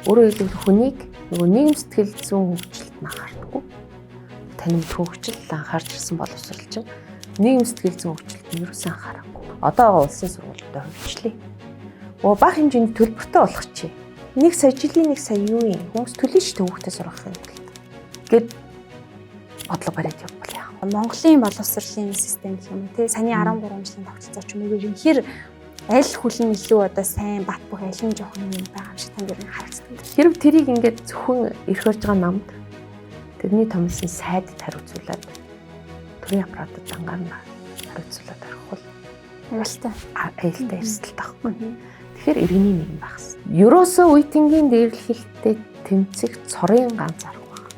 Өөрөөр хэлбэл хүнийг нөгөө нийгэм сэтгэл зүйн хөгжилд анхаардаггүй. Танин хөгжил анхаарч ирсэн боловсрал чинь нийгэм сэтгэл зүйн хөгжилд нь юусэн анхаарахгүй. Одоо байгаа улсын сургуулиудаа хөгжлээ. Өө бага хэмжээний төлбөртэй болгочих. 1 сая жилийн 1 сая юу юм? Хүмүүс төлнө шүү дээ хүүхдээ сургахын тулд. Гэт бодлого бариад явбал яах вэ? Монголын боловсролын систем гэх юм уу те саяны 13 жилийн тогтолцоо ч юм уу ерөнхийр аль хүлэн илүү одоо сайн бат бөх аль нь жоохон юм байгаа юм шиг танд ер нь харагддаг. Хэрв тэрийг ингээд зөвхөн эрх барьж байгаа намд тэрний томилсон сайдд хариуцуулаад төрийн аппаратад дангаар нь хариуцуулаад орхих бол аюултай. Аюултай эрсдэлтэй байхгүй. Тэгэхээр иргэний нийгэм байх хэрэгтэй. Ерөөсөө үеийнгийн дээрлэхэлтэй тэмцэх цорын ганц арга байна.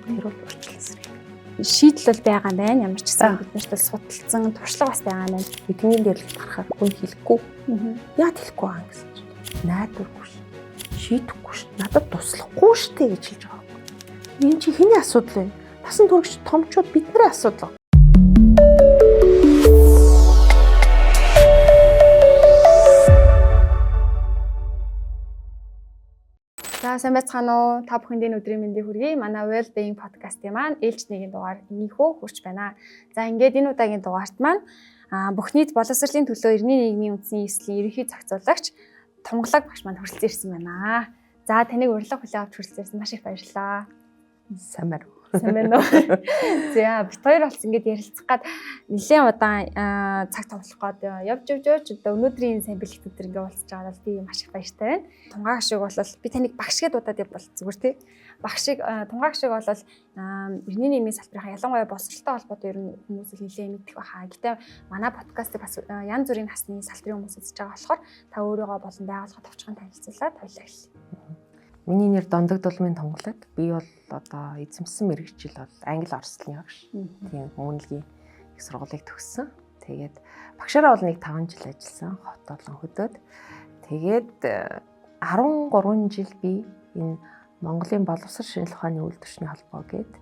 Тэр бол урьдчилан сэргээх. Шийдэл бол байгаа юм байна. Ямар ч гэсэн бид нарт бол судалсан туршлага бас байгаа юм байна. Үеийнгийн дээрлэхэлт гарахаар хүн хэлэхгүй. Яа хэлэхгүй байгаа гэсэн чинь найдваргүй ш. Шийдэхгүй ш. Надад туслахгүй ш тэ гэж хэлж байгаа юм. Энэ чи хэний асуудал вэ? Насан турш томчууд бидний асуудал. За сайн байцгаана уу? Та бүхэнд энэ өдрийн мэндийг хүргэе. Манай Well Being podcast-ийн маань ээлж нэгэн дугаар энийхүү хүрч байна. За ингээд энэ удаагийн дугаарт маань бүх нийт боловсролын төлөө эртний нийгмийн үндсийн эслийн ерөнхий зохицуулагч Тунгалаг багш маань хүрэлцэн ирсэн байна. За таныг урилга хүлээн авч хүрэлцэн ирсэн маш их баярлалаа. Сайн байна уу? Сайн байна уу? За бит хоёр болсон ингээд ярилцах гад нэлээд удаан цаг товлох гээд явж явж явж одоо өнөөдрийн сайн бэлэгт өдөр ингээд уулзж байгаа бол би маш их баяртай байна. Тунгааг шиг бол би таныг багш гэд удаад явбал зүгээр тий. Багшиг тунгааг шиг бол эртний нийгмийн салбарын ялангуяа боловсролтой холбоотой ер нь хүмүүс л нэлээд мэдэх байхаа. Гэтэ манай подкастыг бас янз бүрийн насны салбарын хүмүүс үзэж байгаа болохоор та өөрийгөө болон байгууллага товчхон танилцуулаад хоёлаа эхэлье. Миний нэр Дондог дулмын Тунгалаг. Би бол одоо эзэмсэн мэргэжил бол англи орслын багш. Тийм хүмүүнлэгийн их сургуулийг төгссөн. Тэгээд багшаараа бол нэг 5 жил ажилласан хот болон хөдөөд. Тэгээд 13 жил би энэ Монголын боловсрол шинжилгээ ухааны үйлдвэрчний холбоо гээд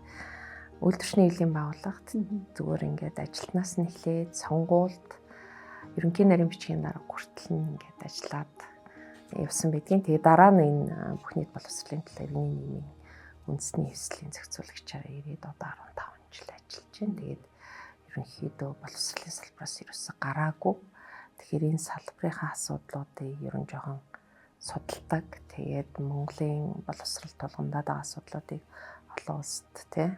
үйлдвэрчний нийгмийн байгууллагт зүгээр ингээд ажилтнаас нь эхлээд сонгуульд ерөнхий нарийн бичгийн дарга хүртэл нь ингээд ажиллаад явсан байдгийн. Тэгээ дараа нь энэ бүх нийт боловсролын талаар иргэний нийгмийн үндэсний хэвслийн зохицуулагчаараа ирээд одоо 15 жил ажиллаж байна. Тэгээд ерөнхийдөө боловсролын салбараас ерөөсөө гараагүй. Тэгэхээр энэ салбарынхаа асуудлуудыг ер нь жоохон судалдаг. Тэгээд Монголын боловсрол тулгамдаад байгаа асуудлуудыг олон улсад тий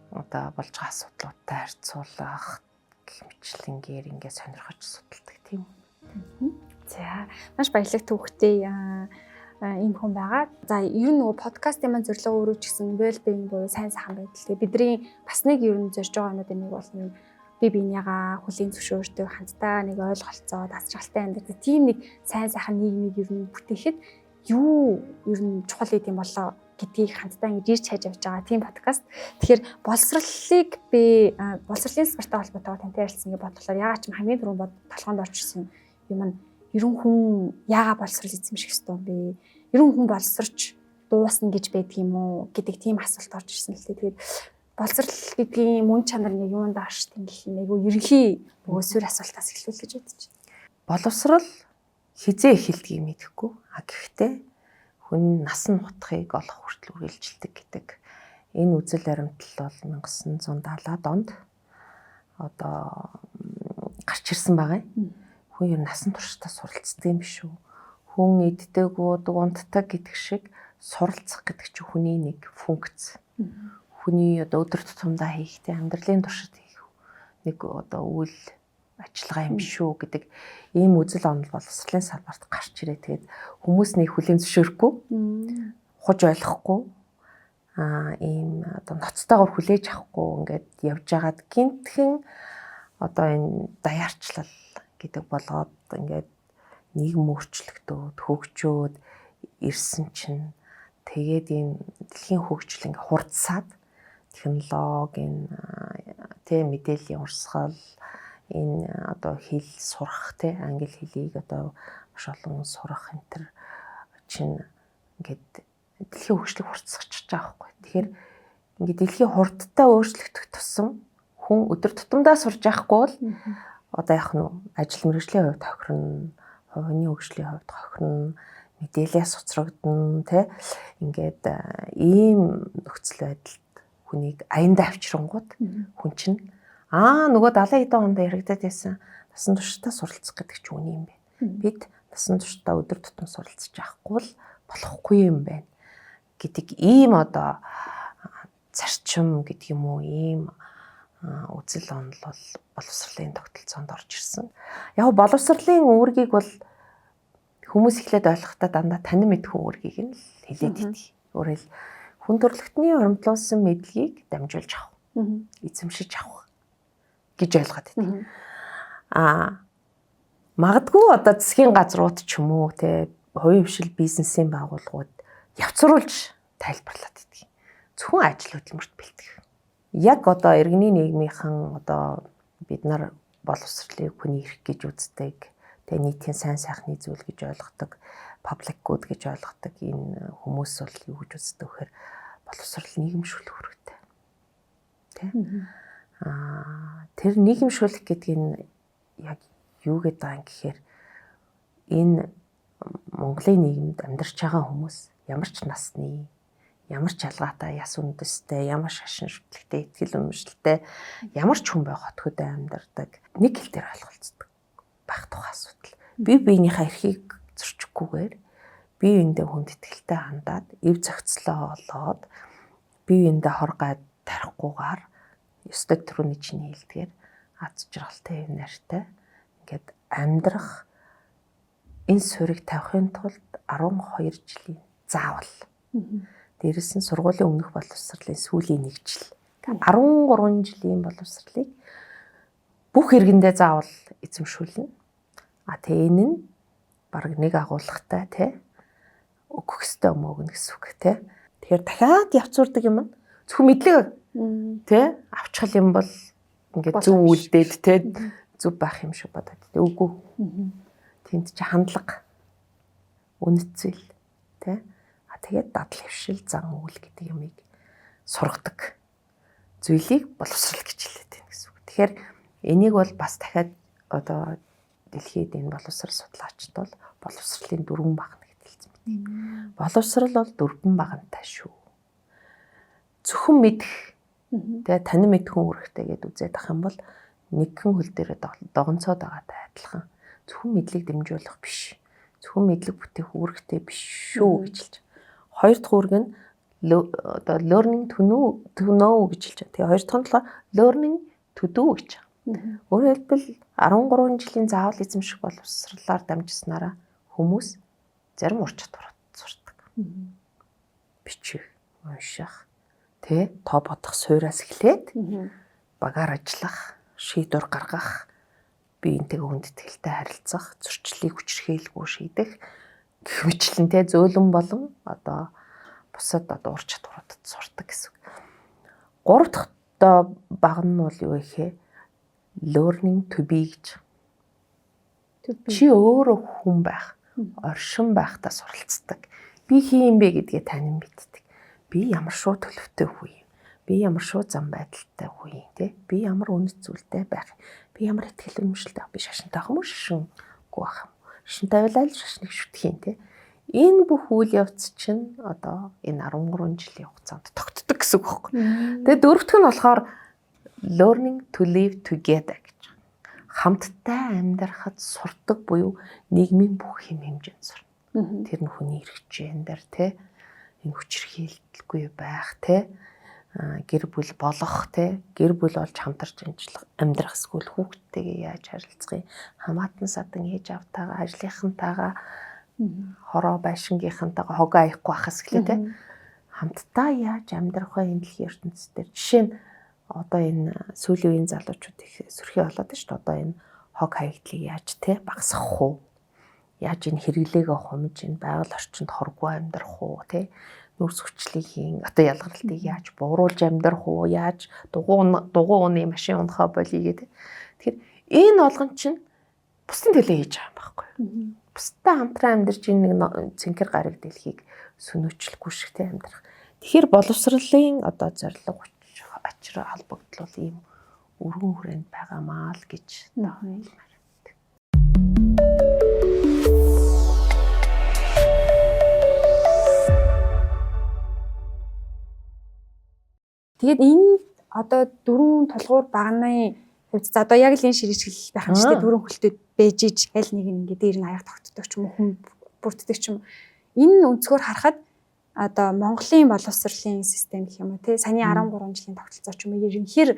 одоо болж байгаа асуудлуудтай харьцуулах гэх мэтлэнгээр ингээд сонирхож судалдаг тийм. За маш баярлаг түүхтэй ийм хүн байгаа. За ер нь нөгөө подкастын маань зорилго өөрөө ч гэсэн well being буюу сайн сайхан байдал. Тэгээ бидний бас нэг ер нь зорж байгаа юмнуудын нэг бол нэг би биенийгаа хүлийн зөвшөөртөй хамтдаа нэг ойлголцоо дасгалтай амьдрах. Тийм нэг сайн сайхан нийгмийг ер нь бүтээхэд юу ер нь чухал гэдэм болоо гэдгийг хамтдаа ингэж ирж хайж явж байгаа тийм подкаст. Тэгэхээр боловсролыг би боловсролын салбартай холбоотойгоор тантай ярилцсан гэж бодлохоор ягаад ч хамгийн түрүүнд бод толгоонд орж ирсэн юм нь ерөн хүн яага боловсрол эзэмших ёстой юм бэ? Ерөн хүн боловсрч дуусна гэж байдаг юм уу гэдэг тийм асуулт орж ирсэн л дээ. Тэгээд боловсрол гэдгийн мөн чанар нь юунд ааш тэнглэх юм айгу ерөнхий нөгөө сүр асуултаас эхлүүл гэж бодож байна. Боловсрол хизээ эхэлдгийг мэдэхгүй. А гэхдээ хүн насан нутхыг олох хүртэл үргэлжилдэг гэдэг энэ үзэл баримтлал бол 1970-аад онд одоо гарч ирсэн байгаа юм. Хүн ер нь насан туршдаа суралцдаг юм биш үү? Хүн иддэг, уудаг, унтдаг гэдэг шиг суралцах гэдэг чинь хүний нэг функц. Хүний одоо өдөр тутамдаа хийхтэй амьдралын туршид хийх нэг одоо үйл ажиллагаа юм биш үү гэдэг ийм үзэл онол боловсролын салбарт гарч ирээ. Тэгээд хүмүүс нэг хүлээн зөвшөөрөхгүй, хуж ойлгохгүй ийм одоо ноцтойгоор хүлээж авахгүй ингээд явж байгаад гинтхэн одоо энэ даяарчлал гэдэг болгоод ингээд нийгэм өөрчлөгдөөд хөгжөөд ирсэн чинь тэгээд энэ дэлхийн хөгжил ингээд хурдсаад технологи энэ тэ мэдээллийн урсгал энэ одоо хэл сурах тэ англи хэлийг одоо маш олон сурах энэ төр чинь ингээд дэлхийн хөгжлийг хурцсагч байгаа байхгүй. Тэгэхээр ингээд дэлхийн хурдтай өөрчлөгдөх тусам хүн өдөр тутамдаа сурж явахгүй бол одоо яг нь ажил мэргэжлийн хувьд хохирно, хувийн хөгжлийн хувьд хохирно, Мэдээлэлээ суцрагдана те. Ингээд ийм нөхцөл байдалд хүнийг аяндаа авчирангууд хүн чинь нөгөө 70 хэдэн онд яригадад байсан насан туршдаа суралцах гэдэг чинь үний юм байна. Бид насан туршдаа өдөр тутам суралцж авахгүй л болохгүй юм байна гэдэг ийм одоо зарчим гэдэг юм уу, ийм үзэл онол бол боловсролын тогтолцоонд орж ирсэн. Яг боловсролын үүргийг бол хүмүүс эхлээд ойлгохдоо дандаа танин мэдхүн үүргийг нь л хэлээд идэг. Өөрөөр хүн төрөлхтний урамтлуулсан мэдлэгийг дамжуулж авах, эзэмшиж авах гэж ойлгоод идэг. Магадгүй одоо засгийн газрууд ч юм уу те, хувийн хвшил бизнесийн байгууллагууд явцруулж тайлбарлаад идэг. Зөвхөн ажил хөдөлмөрт бэлтгэх. Яг одоо иргэний нийгмийнхэн одоо бид нар боловсролыг хүний эрх гэж үздэг, тэгээ нийтийн сайн сайхны зүйл гэж ойлгодог, public good гэж ойлгодог энэ хүмүүс бол юу гэж үздэг вэхээр боловсрол нийгэмшүүлэх үүрэгтэй. Тэ? Тэр нийгэмшүүлэх гэдэг нь яг юу гэдэг байгаа юм гэхээр энэ Монголын нийгэмд амьдарч байгаа хүмүүс ямар ч насны, ямар ч ялгаатай, яс үндэстэй, ямар шашин шүтлэгтэй, итгэл үнэмшилтэй ямар ч хүн бай хотхөдөө амьдардаг нэг хэл дээр ойлголцдог байх тухай асуудал. Бие биенийхээ эрхийг зөрчихгүйгээр бие биендээ хүнд итгэлтэй хандаад, эв зохицлоо олоод, бие биендээ хор гай тарихгүйгээр, ёстой түрүүний чиний хэлдгээр аз жаргалтай эв нартай ингээд амьдрах энэ суурийг тавихын тулд 12 жилийн заавал. Дээрэс нь сургуулийн өмнөх боловсролын сүүлийн нэг жил. 13 жилийн боловсролыг бүх иргэндээ заавал эзэмшүүлнэ. А тэгээ энэ нь баг нэг агуулгатай те, өгөх ёстой юм өгнө гэсэн үг те. Тэгэхээр дахиад явцуурдаг юм нь зөвхөн мэдлэг те авчихал юм бол ингээд зөв үлдээд те зөв байх юм шиг бодоод. Үгүй. Тэнд чи хандлага, үнэт зүйл те. А тэгээд дадал хвшил, зан үйл гэдэг юмыг сургадаг зүйлийг боловсрал гэж хэлээд байна гэсэн үг. Тэгэхээр энийг бол бас дахиад одоо дэлхийд энэ боловсрал судлаачид бол боловсролын дөрвөн багна гэж хэлсэн байдаг. Боловсрал бол дөрвөн баганатай шүү. Зөвхөн мэдэх тэгээ танин мэдхэн үүрэгтэй гэдээ үзээд ах юм бол нэгхэн хөл дээрээ догонцоод байгаатай адилхан. Зөвхөн мэдлэг дэмжүүлэх биш. Зөвхөн мэдлэг бүтээх үүрэгтэй биш шүү гэж хэлж. Хоёр дахь үүрэг нь одоо learning to know гэж хэлж байгаа. Тэгээ хоёр дахь нь болохоор learning to do гэж байгаа. Өөрөөр хэлбэл 13 жилийн заавал эзэмших боловсролоор дамжсанараа хүмүүс зарим ур чадварууд сурдаг. Бичих, унших, тэ тоо бодох суураас эхлээд багаар ажиллах, шийдвэр гаргах, биеинтэйгээ хүндэтгэлтэй харилцах, зөрчлийг хүчирхийлгүй шийдэх гэх мэтлэн тэ зөөлөн болон одоо бусад одоо ур чадваруудад сурдаг гэсэн үг. Гурав дахь одоо баг нь бол юу вэ? Learning to be гэж. Чи өөрөө хүн байх, оршин байхдаа суралцдаг. Би хин юм бэ гэдгээ танин мэддэг. Би ямар шуу төлөвтэй хүн юм. Би ямар шуу зам байдалтай хүн юм те. Би ямар үнэт зүйлтэй байх. Би ямар итгэл үнэмшилтэй. Би шашинтай байх юм уу, шашингүй байх юм. Шашинтай байвал аль шашныг шүтэх юм те. Энэ бүх үйл явц чинь одоо энэ 13 жилийн хугацаанд тогтдог гэсэн үг байхгүй. Тэгээ дөрөвдөх нь болохоор learning to live together гэж. Хамтдаа амьдрахад сурдаг буюу нийгмийн бүх хэм хэмжээнд сурна. Тэр нь хүний эрх гендер те, энэ хүчирхийлэлгүй байх те, гэр бүл болох те, гэр бүл болж хамтарч амьдрах эсвэл хүүхдтэйгээ яаж харилцах юм, хамаатан садан ээж аавтайгаа, ажлынхантайгаа, хороо байшингийнхантайгаа хогоо аяхгүй байхаас эхлээ те, хамтдаа яаж амьдрах вэ энэ дэлхийн ертөнцийн дээр. Жишээ нь одоо энэ сүүлийн үеийн залуучууд их сөрхий болоод шүү дээ. Одоо энэ хог хаягдлыг яаж те багасгах уу? Яаж энэ хэрэглээгээ хумж энэ байгаль орчинд хоргүй амьдрах уу те? Нүүрс хүчлэгийн одоо ялгаралтыг яаж бууруулж амьдрах уу? Яаж дугуй уны машин унахаа болиё гэдэг. Тэгэхээр энэ болгон чинь бусдын төлөө хийж байгаа юм байхгүй юу? Бусдад хамтран амьдарч энэ нэг цэнхэр гариг дэлхийг сөнөөчлөхгүй шиг те амьдрах. Тэгэхээр боловсролын одоо зорилго ачир холбогдол бол ийм өргөн хүрээнд байгаамаа л гэж хэлмээр. Тэгээд энэ одоо дөрвөн тулгуур баганы хувьд за одоо яг л энэ ширхэг байх юм шүү дээ. Дөрвөн хөлтөд бэж иж аль нэг нь ингээд дээр нь аяг тогтдог ч юм уу, хүн бүрддэг ч юм уу. Энэ өнцгөр харахад одоо Монголын боловсролын систем гэх юм уу тий саяны 13 жилийн тогтолцоо ч юм уу ер нь хэр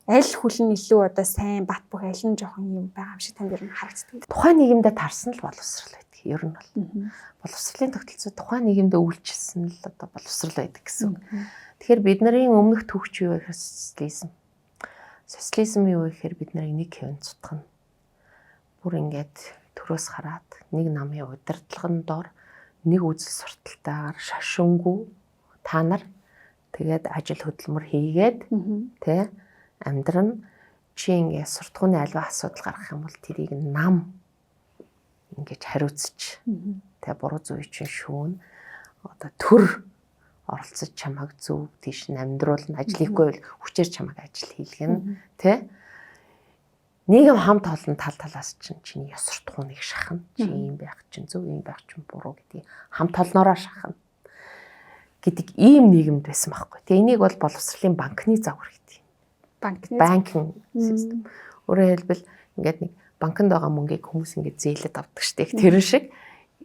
аль хүл нь илүү одоо сайн бат бөх аль нь жоохон юм байгаа юм шиг танд ер нь харагддаг. Тухайн нийгэмдээ таарсан л боловсрал байдаг. Ер нь бол боловсролын тогтолцоо тухайн нийгэмдээ үйлчилсэн л одоо боловсрал байдаг гэсэн. Тэгэхээр бид нарын өмнөх төвч юу вэ гэхээр социализм. Социализм юу вэ гэхээр бид нарыг нэг хэвэн цутгана. Бүр ингээд төрөөс хараад нэг намын удирдлагын дор нэг үзэл сурталтайгаар шашингүй та нар тэгээд ажил хөдөлмөр хийгээд тэ амьдран чи ингээд суртахууны альва асуудал гаргах юм бол тэрийг нам ингэж хариуцж тэ буруу зүй чинь шүүн одоо төр оролцож чамайг зөв тийш нь амьдруулна, ажил хийхгүй бол хүчээр чамайг ажил хийлгэнэ тэ. Нийгэм хамт олон тал талаас чинь чиний ёс суртахууныг шахна. Чи ийм байх чинь зөв, ийм байх чинь буруу гэдгийг хамт олноороо шахна гэдэг ийм нийгэмд байсан байхгүй. Тэгээ энийг бол боловсролын банкны загвар гэдэг. Банкны Banking system. Өөрөөр хэлбэл ингээд нэг банкнд байгаа мөнгийг хүмүүс ингээд зээлээд авдаг штеп. Тэр шиг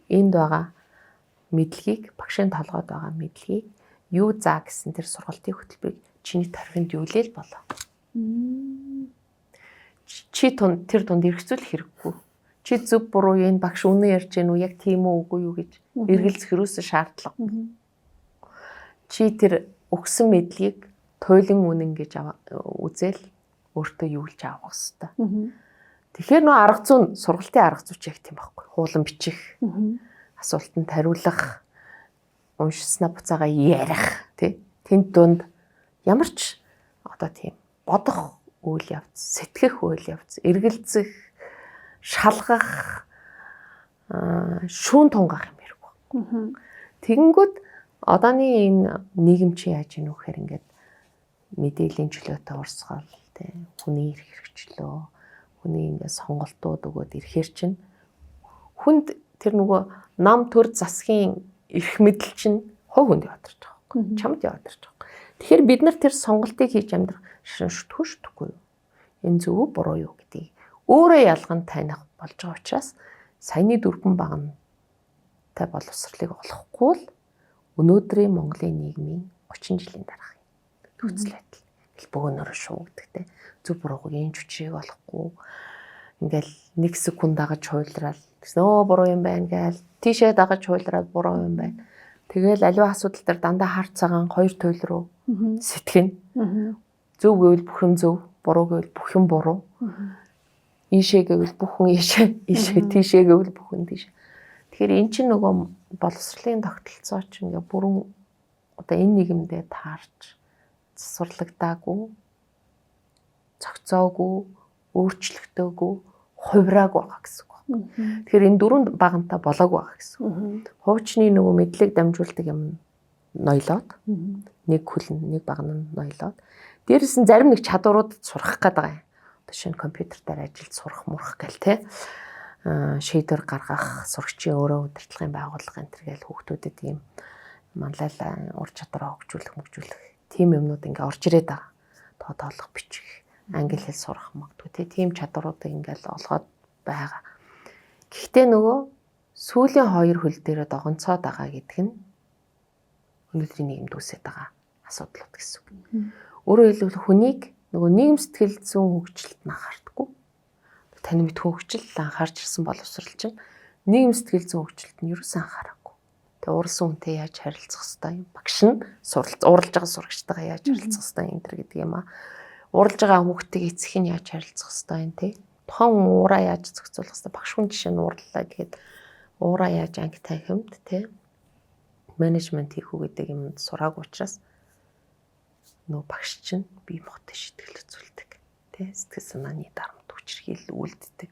энд байгаа мэдлэгийг, багшийн толгойд байгаа мэдлэгийг юу заа гэсэн тэр сургалтын хөтөлбөрийг чиний тархинд юу лээл болоо. Чи тунд тэр дунд эргэцүүлэх хэрэггүй. Чи зөв буруу энэ багш үнэн ярьж гэнэ үү, яг тийм үү үгүй юу гэж эргэлзэх юусэн шаардлага. Чи тэр өгсөн мэдлэгийг туйлын үнэн гэж үзэл өөртөө юу л авах хэвээр. Тэгэхээр нөө арга зүйн сургалтын арга зүй ч яг тийм байхгүй. Хуулан бичих, асуултанд хариулах, уншсанаа буцаага ярих тий. Тэнд дунд ямар ч одоо тийм бодох үйл явц, сэтгэх үйл явц, эргэлзэх, шалгах, шүүн тунгах юм хэрэггүй. Тэгэнгүүт одооны энэ нийгэм чи яаж ийнү гэхээр ингээд мэдээллийн чөлөөтэй урсгал тий, хүний эрх хэрэгчлөө, хүний ингээд сонголтууд өгөөд ирэхээр чинь хүнд тэр нөгөө нам төр засгийн эрх мэдэл чинь хувь хүнд яваад ирж байгаа байхгүй. Чамд яваад ирж байгаа. Тэгэхээр бид нар тэр сонголтыг хийж амьдрах шин шүтгүү шүтггүй юу? Энэ зөв үү буруу юу гэдгийг өөрөө ялган таних болж байгаа учраас саяны дөрвөн баганатай боловсролыг олохгүй л өнөөдрийн Монголын нийгмийн 30 жилийн дараах нөхцөл байдал ингээл бөөнөрөө шуугдагтэй. Зөв бурууг энэ хүчрийг олохгүй ингээл нэг секунд дагаж хуйлраал тэгсэн өө буруу юм байна гээл тийшээ дагаж хуйлраад буруу юм байна. Тэгэл аливаа асуудал дээр дандаа хар цагаан хоёр туйл руу сэтгэнэ. Зөв гэвэл бүх юм зөв, буруу гэвэл бүх юм буруу. Ийшээ гэвэл бүх хүн ийшээ, ийшээ тийшээ гэвэл бүх хүн тийшээ. Тэгэхээр эн чинь нөгөө боловсролын тогтолцоо чинь ингээ бүрэн одоо энэ нийгэмдээ таарч засварлагдаагүй, цогцоогүй, өөрчлөгдөөгүй, хувираагүй байгаа гэсэн үг байна. Тэгэхээр энэ дөрвөн багантай болоогүй байгаа гэсэн үг. Хуучны нөгөө мэдлэг дамжуулдаг юм ноёлоод нэг хүлэн нэг баган нь ноёлоод дээрэс нь зарим нэг чадварууд сурах гээд байгаа юм. Одоо шинэ компьютер дээр ажиллаж сурах мурах гэл те шийдвэр гаргах, сурагчийн өөрөө удирдлагын байгууллага энэ төр гээл хүүхдүүдэд ийм манлайлал ур чадвараа хөгжүүлэх, мөгжүүлэх тийм юмнууд ингээ орж ирээд байгаа. Тоо тоолох, бичих, англи хэл сурах магадгүй тийм чадваруудыг ингээл олгоод байгаа. Гэхдээ нөгөө сүүлийн хоёр хөл дээрээ догонцоод байгаа гэдэг нь өнөөдрийн нийгэмд үүсээд байгаа асуудлууд гэсэн үг. Өөрөөр хэлбэл хүнийг нөгөө нийгэм сэтгэл зүйн хөгжилд нь анхаардаггүй. Тань мэдхүү хөгжил анхаарч ирсэн боловсрал чинь нийгэм сэтгэл зүйн хөгжилд нь юусэн анхаараагүй. Тэгээ уралсан хүнтэй яаж харилцах хэвтэй юм. Багш нь уралж байгаа сурагчтайгаа яаж харилцах хэвтэй юм тэр гэдэг юм аа. Уралж байгаа хүүхдийг эцэг нь яаж харилцах хэвтэй юм те. Тухайн хүн уураа яаж зохицуулах хэвтэй. Багш хүн жишээ нь уурлаа гэхэд уураа яаж анги танхимд те менежмент хийх үү гэдэг юмд сураагүй учраас нөгөө багш чинь бие махбодын шийтгэл үзүүлдэг. Тэ сэтгэл санааны дарамт хүчирхийлэл үлддэг.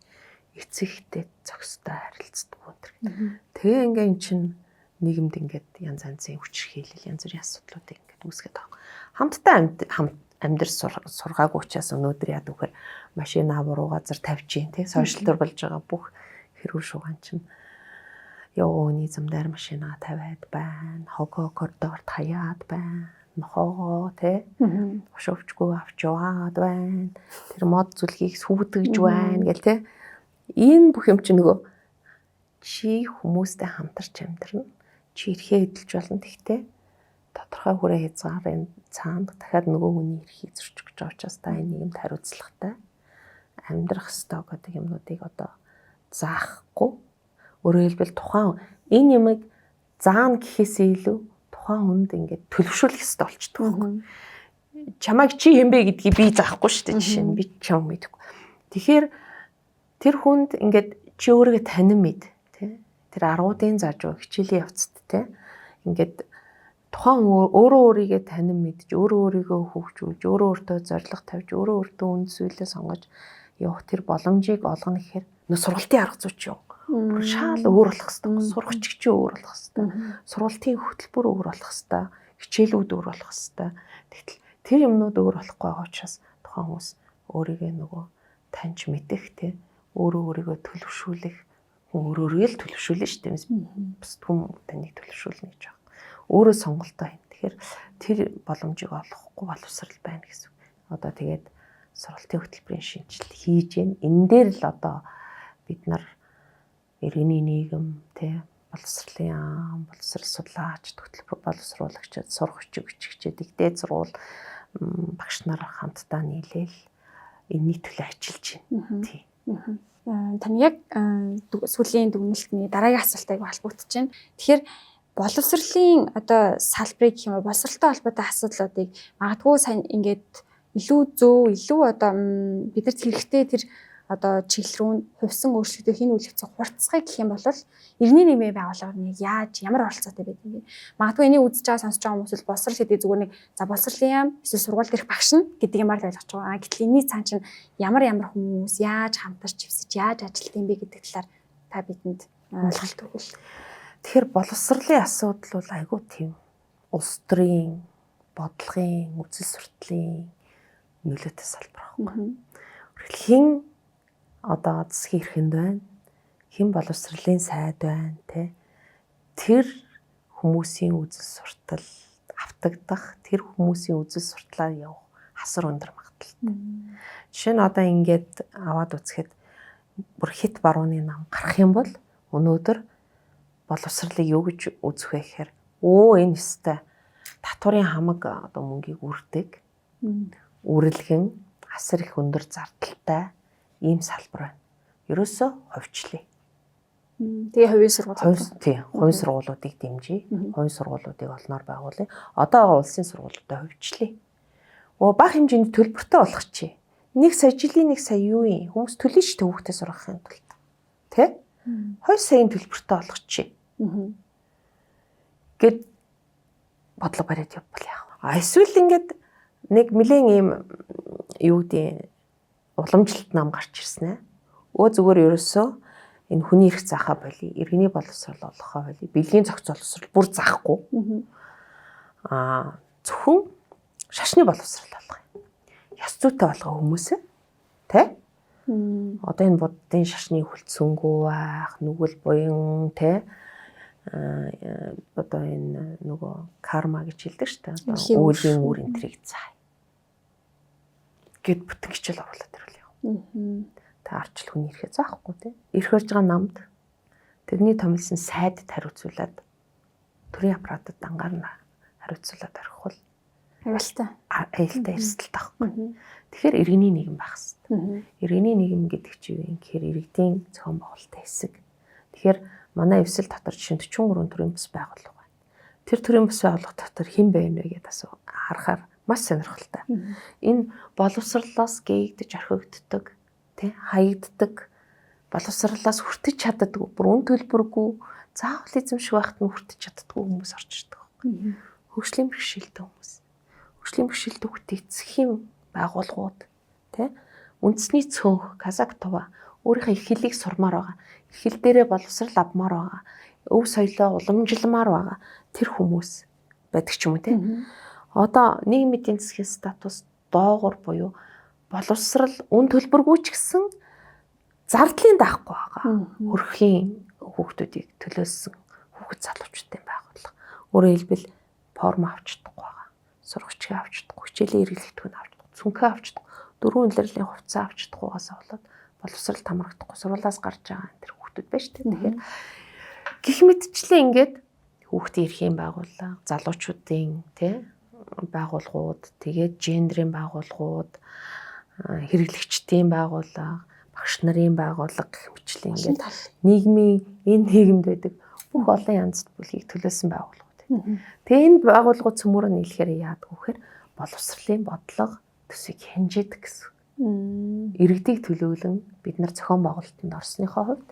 Эцэгтэй зохистой харилцдаг өнтер. Тэгээ ингээ эн чинь нийгэмд ингээд янз янзын хүчирхийлэл, янз бүрийн асуудлуудыг ингээд үүсгээд байгаа. Хамтдаа амьдрал сургаагүй учраас өнөөдөр яа гэхээр машин буруу газар тавьчих тий сошиал төр болж байгаа бүх хэрүүл шугаан чинь ёо өний зам дээр машинаа тавиад байна. Хогоо коридорт хаяад байна. нохоогоо те хошоовчгүй авч яваад байна. Тэр мод зүлгийг сүйтгэж байна гэл те. Энэ бүх юм чи нөгөө чи хүмүүстэй хамтарч амьдрна. Чи эрхээ эдэлж болно. Тэгтээ тодорхой хүрээ хязгаарын цаанд дахиад нөгөө хүний эрхийг зөрчих гэж байгаа учраас та энэ нийгэмд хариуцлагатай амьдрах ёстой гэдэг юмнуудыг одоо заахгүй. Өөрөөр хэлбэл тухайн энэ юмыг заана гэхээсээ илүү тухайн хүнд ингээд төлөвшүүлэх ёстой болчдөг байхгүй. Чамайг чи хэн бэ гэдгийг би заахгүй шүү дээ, жишээ нь би чам мэдэхгүй. Тэгэхээр тэр хүнд ингээд чи өөрийгөө танин мэд тий. Тэр аргуудын зааж байгаа хичээлийн явцад тий. Ингээд тухайн өөрөө өөрийгөө танин мэдж, өөрөө өөрийгөө хөгжүүлж, өөрөө өөртөө зорилго тавьж, өөрөө өөртөө үнд зүйлээ сонгож явах тэр боломжийг олгоно гэхээр нөө сургалтын арга зүй ч юм. Бүр шаал өөр болох хэвээр. Сурагч ч өөр болох хэвээр. Сургалтын хөтөлбөр өөр болох хэвээр. Хичээлүүд өөр болох хэвээр. Тэгтэл тэр юмнууд өөр болохгүй байгаа учраас тухайн хүмүүс өөрийгөө нөгөө таньж мэдэх те, өөрөө өөрийгөө төлөвшүүлэх, хүн өөрөө өөрийгөө л төлөвшүүлнэ шүү дээ. Бусд хүн таныг төлөвшүүлнэ гэж байна. Өөрөө сонголтоо хийн. Тэгэхээр тэр боломжийг олгохгүй боловсрал байна гэсэн. Одоо тэгээд сургалтын хөтөлбөрийн шинжилэл хийж гэн. Энэ дээр л одоо бид нар иргэний нийгэм те, боловсролын ам, боловсрол судлаач, хөтөлбөр боловсруулагчид, сурагч өгчгчээд игдээ сургууль багш нар хамтдаа нийлээл энэний төлөө ажиллаж байна. Тий. Таны яг сүүлийн дүгнэлтний дараагийн асуултыг холбогдож байна. Тэгэхээр боловсролын одоо салбарыг гэх юм уу, боловсролтой холбоотой асуудлуудыг магадгүй сайн ингээд илүү зөв, илүү одоо бидэрт хэрэгтэй тэр одоо чиглэл рүү хувьсан өөрчлөлтөө хийн үйл явцыг хурцсахыг гэх юм бол иргэний нийгмийн байгууллага нэг яаж ямар оролцоотой байдаг юм бэ? Магадгүй энийг үзэж байгаа, сонсож байгаа хүмүүс бол боловсрол гэдэг зүгээр нэг за боловсролын яам эсвэл сургууль дээрх багш нь гэдэг юмар л ойлгож байгаа. Гэтэл энэний цаан чинь ямар ямар хүмүүс яаж хамтарч хөвсөж, яаж ажилладаг юм бэ гэдэг талаар та бидэнд ойлголт өгвөл. Тэгэхээр боловсролын асуудал бол айгүй тийм улс төрийн бодлогын, үзэл суртлын нөлөөтэй салбар байхгүй. Хэн одоо засгийн эрхэнд байна, хэн боловсролын сайд байна те, тэр хүмүүсийн үзэл суртал автагдах, тэр хүмүүсийн үзэл суртлаар явах хасар өндөр магадлалтай. Жишээ нь одоо ингээд аваад үзэхэд бүр хит барууны нам гарах юм бол өнөөдөр боловсролыг юу гэж үзэх вэ гэхээр өө энэ өстой татварын хамаг одоо мөнгийг үрдэг, үрэлгэн асар их өндөр зардалтай ийм салбар байна. Ерөөсөө хувьчлээ. Тэгээ хувийн сургуулиуд. Тий, хувийн сургуулиудыг дэмжиж, хувийн сургуулиудыг олноор байгуулъя. Одоо улсын сургуулиудаа хувьчлээ. Өө бага хэмжээний төлбөртэй болгочих. 1 сая жилийн 1 сая юу юм? Хүмүүс төлнө шүү дээ хүүхдээ сургахын тулд. Тэ? 2 саяын төлбөртэй болгочих. Гэт бодлого бариад явбал яах вэ? А эсвэл ингээд нэг нэлээд ийм юу гэдэг уламжлалт нам гарч ирсэн ээ. Өө зүгээр ерөөсөө энэ хүний эрх заахаа болий, иргэний боловсрол олгохоо болий, бэлгийн зохицол бүр заахгүй. Аа зөвхөн шашны боловсрол болгоё. Ёс зүйтэй болгоо хүмүүсээ. Тэ? Одоо энэ буддын шашны хүлцэнгүү байх, нүгэл буян, тэ? Одоо энэ нөгөө карма гэж хэлдэг шүү дээ. Одоо үйлийн үр энтрийг заая. Гэт бүтэн хичээл оруулаад ирвэл яа. Та арчил хүний эрхээ заахгүй тий. Эрх барьж байгаа намд тэрний томилсон сайдд хариуцуулаад төрийн аппаратад дангаар нь хариуцуулаад орхих бол аюултай. Аюултай эрсдэлтэй байхгүй. Тэгэхээр иргэний нийгэм байх хэрэгтэй. Иргэний нийгэм гэдэг чинь юу юм гэхээр иргэдийн зохион байгуулалтын хэсэг. Тэгэхээр манай эвсэл дотор жишээ нь 43 төрийн бус байгууллага байна. Тэр төрийн бус байгууллага дотор хэн байна вэ гэдээ асуу харахаар маш сонирхолтой. Энэ боловсрлоос гээгдэж орхигддог, тий, хаягддаг, боловсрлоос хүртэж чаддаггүй, бүр үн төлбөргүй, заавал эзэмших байхад нь хүртэж чаддаггүй хүмүүс орж ирдэг байхгүй. Хөгжлийн бэрхшээлтэй хүмүүс. Хөгжлийн бэрхшээлтэй хүүхдээ эцэх юм байгууллагууд, тий, үндэсний цөөнх, Казак Тува өөрийнхөө эрх хэлийг сурмаар байгаа. Эрх хэл дээрээ боловсрал авмаар байгаа. Өв соёлоо уламжламаар байгаа. Тэр хүмүүс байдаг ч юм уу, тий. Одоо нийгмийн эдийн засгийн статус доогуур буюу боловсрал үн төлбөргүй ч гэсэн зардлын даахгүй байгаа. Хөрхийн хүүхдүүдийг төлөөссөн хүүхэд залуучуудын байгууллага. Өөрөөр хэлбэл форм авч чадахгүй байгаа. Сургагчийг авч чадахгүй, хичээлийн хэрэглэгдэхүүн авч чадахгүй, цүнхээ авч чадахгүй, дөрвөн улирлын хувцас авч чадахгүйгаас болоод боловсрал хамрагдахгүй, сургуулиас гарч байгаа энэ хүүхдүүд байна шүү дээ. Тэгэхээр гих мэтчлээ ингээд хүүхдийн эрхийн байгууллага, залуучуудын тий байгууллагууд, тэгээд гендрийн байгууллагууд, хэрэглэгчдийн байгууллага, багш нарын байгууллага гэх мэтлээ ингээд нийгмийн энэ нийгэмд байдаг бүх олон янз бүлгийг төлөөсөн байгууллагууд. Тэгээ энэ байгууллагууд цөмөрөө нийлэхээр яадаг вэ гэхээр боловсролын бодлого төсвийг хянжийдэг гэсэн. Иргэдийг төлөөлөн бид нар зохион байгуулалтанд орсныхоо хувьд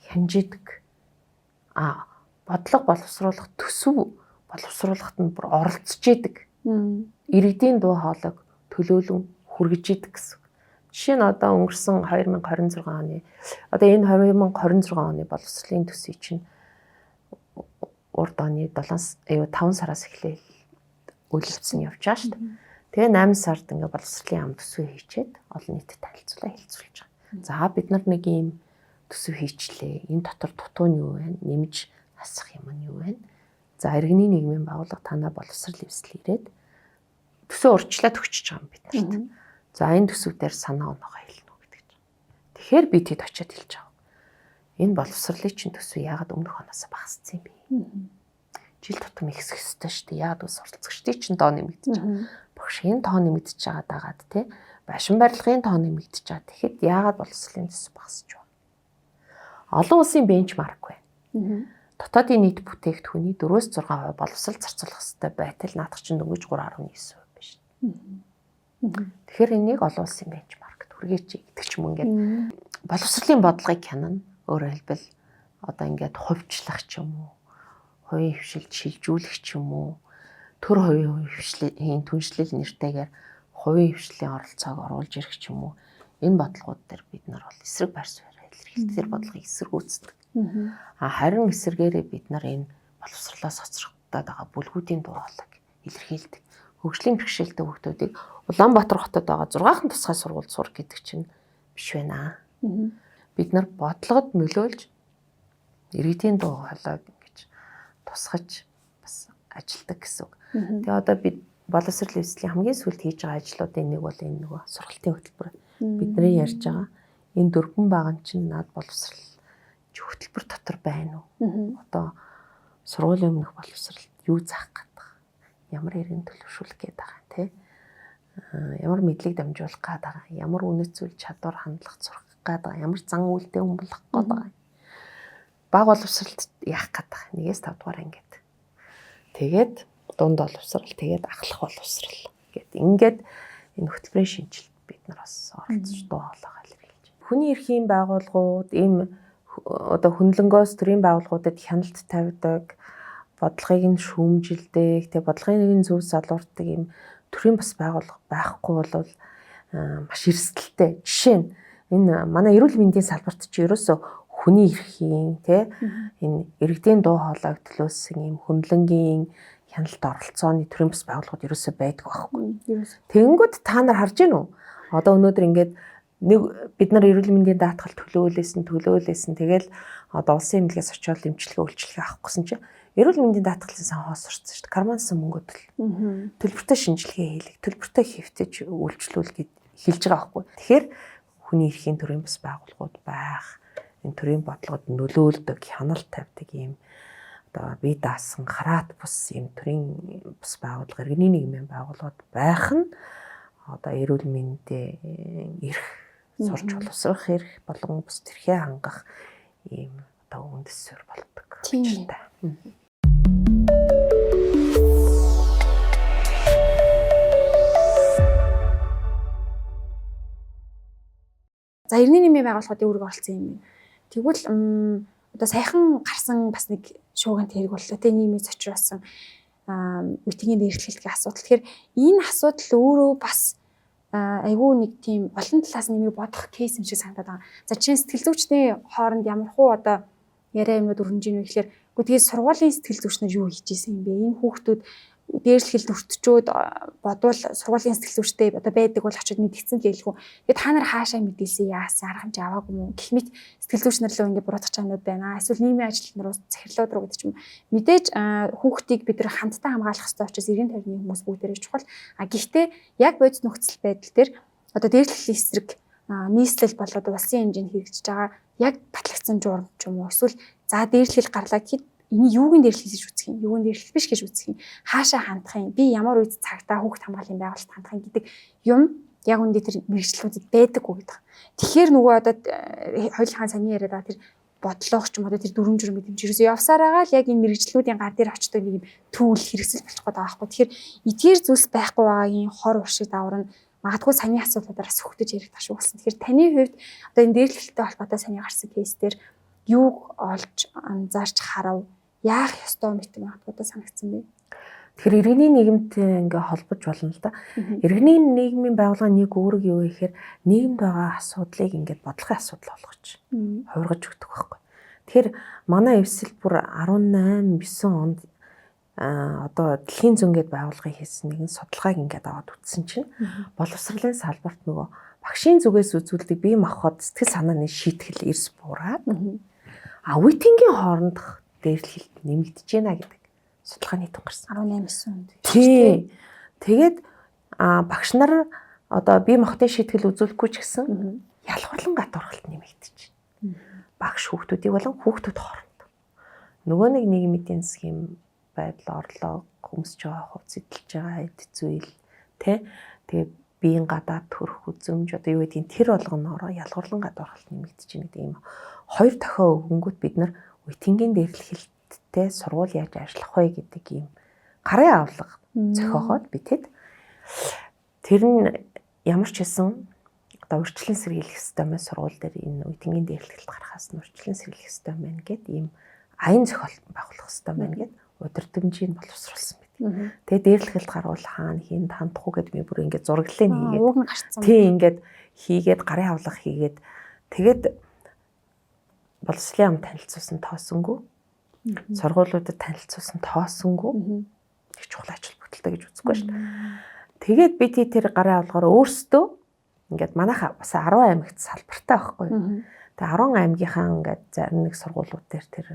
хянжийдэг. А бодлого боловсруулах төсөв боловсруулахад нь бүр оролцож идэг. Иргэдийн дуу хоолойг төлөөлөн хүргэж идэг гэсэн. Жишээ нь одоо өнгөрсөн 2026 оны одоо энэ 2026 оны боловсролын төсвийг чинь урд оны 7 5 сараас эхлээл үйл явц нь явж байгаа шүү дээ. Тэгээ 8 сард ингээ боловсролын ам төсөв хийчээд олон нийтэд танилцуулаа хэлцүүлж байгаа. За бид нар нэг ийм төсөв хийчлээ. Энэ дотор дутуу нь юу вэ? Нэмж асах юм нь юу вэ? За иргэний нийгмийн байгууллага танаа боловсрол эвсэл ирээд төсөө урьдчилаад өгчөж байгаа юм бид нарт. За энэ төсөв дээр санаа оноогоо хэлнэ үү гэдэг чинь. Тэгэхээр би тэд очиод хэлж байгаа. Энэ боловсролын чинь төсөв яагаад өмнөх оноос багассан юм бэ? Жил тутам ихсэх ёстой шүү дээ. Яагаад гэвэл суралцагчдын чинь тоо нэмэгдэж байгаа. Багшийн тоо нэмэгдэж байгаа дагаад тий байшин барилгын тоо нэмэгдэж байгаа. Тэгэхэд яагаад боловсролын төсөв багасч байна? Олон улсын бенчмарк байна. Дотоодын нийт бүтээгдэхүүний 4-6% боловсрол зарцуулах ёстой байтал наадах чинь дөнгөж 3.9% байна шүү дээ. Тэгэхээр энийг олон улсын бенчмаркт хүргээч гэдэг ч юм ингээд боловсролын бодлогыг хянана. Өөрөөр хэлбэл одоо ингээд хувьчлах ч юм уу, хувийн хвшилд шилжүүлэх ч юм уу, төр хувийн хвшлийн түншлэл нэртэйгээр хувийн хвшлийн оролцоог оруулж ирэх ч юм уу, энэ бодлогууд дээр бид нар бол эсрэг байр суурь илэрхийлдэг. Тэр бодлогыг эсэргүүцдэг. А харин эсэргээрээ бид нар энэ боловсролоос хоцрогдоод байгаа бүлгүүдийн дуу хоолойг илэрхийлдэг. Хөгжлийн бэрхшээлтэй хүүхдүүдийг Улаанбаатар хотод байгаа 6хан тусгай сургуульд сур гэдэг чинь биш байна. Бид нар бодлогод нөлөөлж иргэдийн дуу хоолойг ингэж тусгаж бас ажилдаг гэсэн үг. Тэгээ одоо бид боловсрол эвслийн хамгийн сүүлд хийж байгаа ажлуудын нэг бол энэ нөгөө сургалтын хөтөлбөр. Бидний ярьж байгаа энэ дөрвөн баган чинь над боловсрол хөтөлбөр дотор байна уу? Одоо сургуулийн өмнөх боловсролд юу заах гээд байгаа? Ямар иргэн төлөвшүүлэх гээд байгаа тий? Ямар мэдлэг дамжуулах гээд байгаа? Ямар үнэт зүйл чадвар хандлага сурах гээд байгаа? Ямар зан үйлдэл хүн болох гээд байгаа? Баг боловсролд яах гээд байгаа? 1-ээс 5 дугаар ангид. Тэгээд дунд боловсрол, тэгээд ахлах боловсрол гэд ингээд энэ хөтөлбөрийн шинжилэлт бид нар бас оролцож дуу хоолойгоо илэрхийлж байна. Хүний эрхийн байгууллагууд ийм одоо хөндлөнгөөс төрийн байгууллагуудад хяналт тавьдаг, бодлогыг нь шүүмжилдэг, тэгээ бодлогын зөв залуурдаг ийм төрийн бас байгууллага байхгүй бол маш эрсдэлтэй. Жишээ нь энэ манай эрүүл мэндийн салбарт чи ерөөсөө хүний эрхийн тий энэ иргэдийн дуу хоолойг төлөөсөн ийм хөндлөнгийн хяналт оролцооны төрийн бас байгууллагууд ерөөсөө байдаг байхгүй. Тэгэнгүүт та нар харж гин үү? Одоо өнөөдөр ингээд нэг бид нар эрүүл мэндийн даатгал төлөөлөөсөн тэгэл одоо улсын эмнэлгээс очиод эмчилгээ үйлчилгээ авах гэсэн чинь эрүүл мэндийн даатгалын сан хоосорсон шүү дээ. Кармансан мөнгө төлбөртэй шинжилгээ хийлэг, төлбөртэй хэвтэж үйлчлүүл гэд хэлж байгаа байхгүй. Тэгэхээр хүний эрхийн төрийн бас байгууллагууд байх, энэ төрийн бодлогод нөлөөлдөг, хяналт тавьдаг ийм одоо бие даасан хараат бус ийм төрийн бус байгууллага, иргэний нийгмийн байгууллагууд байх нь одоо эрүүл мэндийн эрх, сурч боловсрох эрх болон бус тэрхээ хангах ийм одоо үндэс суурь болдог. Тийм. За иргэний нийгмийн байгууллагуудын үүрэг оролцсон юм байна. Тэгвэл одоо саяхан гарсан бас нэг шуугант хэрэг боллоо те нийгмийн цочруулсан үтгийн дээрлэхэлтгийн асуудал. Тэгэхээр энэ асуудал өөрөө бас айгүй нэг тийм олон талаас нэмийг бодох кейс юм шиг санагдаад байгаа. За жишээ нь сэтгэл зүйчдийн хооронд ямар хуу одоо яриа юмнууд өрнөж ийнө гэхээр үгүй тэгээд сургуулийн сэтгэл зүйч нар юу хийж исэн юм бэ? Энэ хүүхдүүд Дээрлэхэлд өртчөөд бодвол сургуулийн сэтгэл зүйчтэй одоо байдаг бол очиод мэдгдсэн л гэлгүй. Тэгээ та нар хаашаа мэдээлсэн, яасан, арга хэмжээ аваагүй юм уу? Гэх мэт сэтгэл зүйч нар лөө ингэ буруутгах чанууд байна. Эсвэл нийгмийн ажилтнууд руу, захирлууд руу гэдэг ч юм. Мэдээж хүүхдийг бид нар хамтдаа хамгаалах хэрэгтэй учраас эргэн тойрны хүмүүс бүгдээрээ чухал. А гэхдээ яг бодит нөхцөл байдал дээр одоо дээрлэхлийн эсрэг нийслэл болоод улсын хэмжээнд хэрэгжиж байгаа яг батлагдсан журам ч юм уу, эсвэл за дээрлэхэл гарлаа гэхэд энийг юуг нь дээрлэх гэж үзэх юм, юуг нь дээрлэх биш гэж үзэх юм, хаашаа хандах юм, би ямар үед цагтаа хүүхд хамгааллын байгууллагт хандах юм гэдэг юм яг үндэ тэр мэргэжлүүдэд байдаггүй гэдэг. Тэгэхээр нөгөө одоо хоёулынхаа саний яриад байгаа тэр бодлого ч юм уу, тэр дүрм журм гэдэг юм чи ерөөсөө явсаар байгаа л яг энэ мэргэжлүүдийн гар дээр очдог нэг юм түүл хэрэгсэл болчих гээд байгаа байхгүй. Тэгэхээр эдгээр зүйлс байхгүй байгаагийн хор уршиг давар нь магадгүй саний асуудлуудаар бас хөгтөж яригдах шиг болсон. Тэгэхээр таны хувьд одоо энэ дээрлэлттэй холбоотой саний гарсан кейс дээр юуг олж анзаарч харав? Яах ёстой мэт магадгүй одоо санагдсан бэ? Тэгэхээр иргэний нийгэмтэй ингээ холбож болно л да. Иргэний нийгмийн байгууллагын нэг үүрэг юу гэхээр нийгэмд байгаа асуудлыг ингээд бодлогын асуудал болгож хувиргаж өгдөг байхгүй. Тэгэхээр манай эвсэл бүр 18 9 онд одоо дэлхийн зөнгээд байгууллагын хийсэн нэгэн судалгааг ингээд аваад үтсэн чинь боловсролын салбарт нөгөө багшийн зүгээс үзүүлдэг бие махбод сэтгэл санааны шийтгэл эрс буураад үеийнгийн хоорондох дээрлэлт нэмэгдэж байна гэдэг судалгааны тун гарсан. 18 9 онд. Тий. Тэгээд багш нар одоо бие махбодын шийтгэл үзүүлэхгүй ч гэсэн ялгуурлан гадуурхалт нэмэгдэж байна. Багш хүүхдүүдийг болон хүүхдүүд хооронд. Нөгөө нэг нийгмийн эдийн засгийн байдал, орлого, өмсөж байгаа хувцас, эдэлж байгаа эд зүйл, тэ. Тэгээд биеийн гадаад төрөх үзэмж одоо юу гэдгийг тэр болгоноороо ялгуурлан гадуурхалт нэмэгдэж байна гэдэг ийм хоёр дохио өгөнгүүт бид нар үеийнгийн дээрлэхэлттэй сургууль яаж ажиллах вэ гэдэг ийм гарын авлага зохиогоод би тэд тэр нь ямар ч хэлсэн одоо урьдчилан сэргийлэх ёстой мэн, сургууль дээр энэ үеийнгийн дээрлэхэлт гарахаас нь урьдчилан сэргийлэх ёстой мэн гэд ийм аян зохиол байгуулах ёстой мэн гэд удирдамжийг боловсруулсан байт. Тэгээ дээрлэхэлт гарвал хаана хинд хандах уу гэд би бүр ингээд зураглалыг хийгээд ууг нь гарцсан. Тий, ингээд хийгээд гарын авлага хийгээд тэгээд боловсролын ам танилцуулсан тоосонгүй. Сургуулиудад танилцуулсан тоосонгүй. Их чухал ач холбогдолтой гэж үзэхгүй шүү дээ. Тэгээд би тэр гарын авлагаар өөрсдөө ингээд манайха бас 10 аймагт салбартай байхгүй. Тэгээ 10 аймгийнхаа ингээд зарим нэг сургуулиуд дээр тэр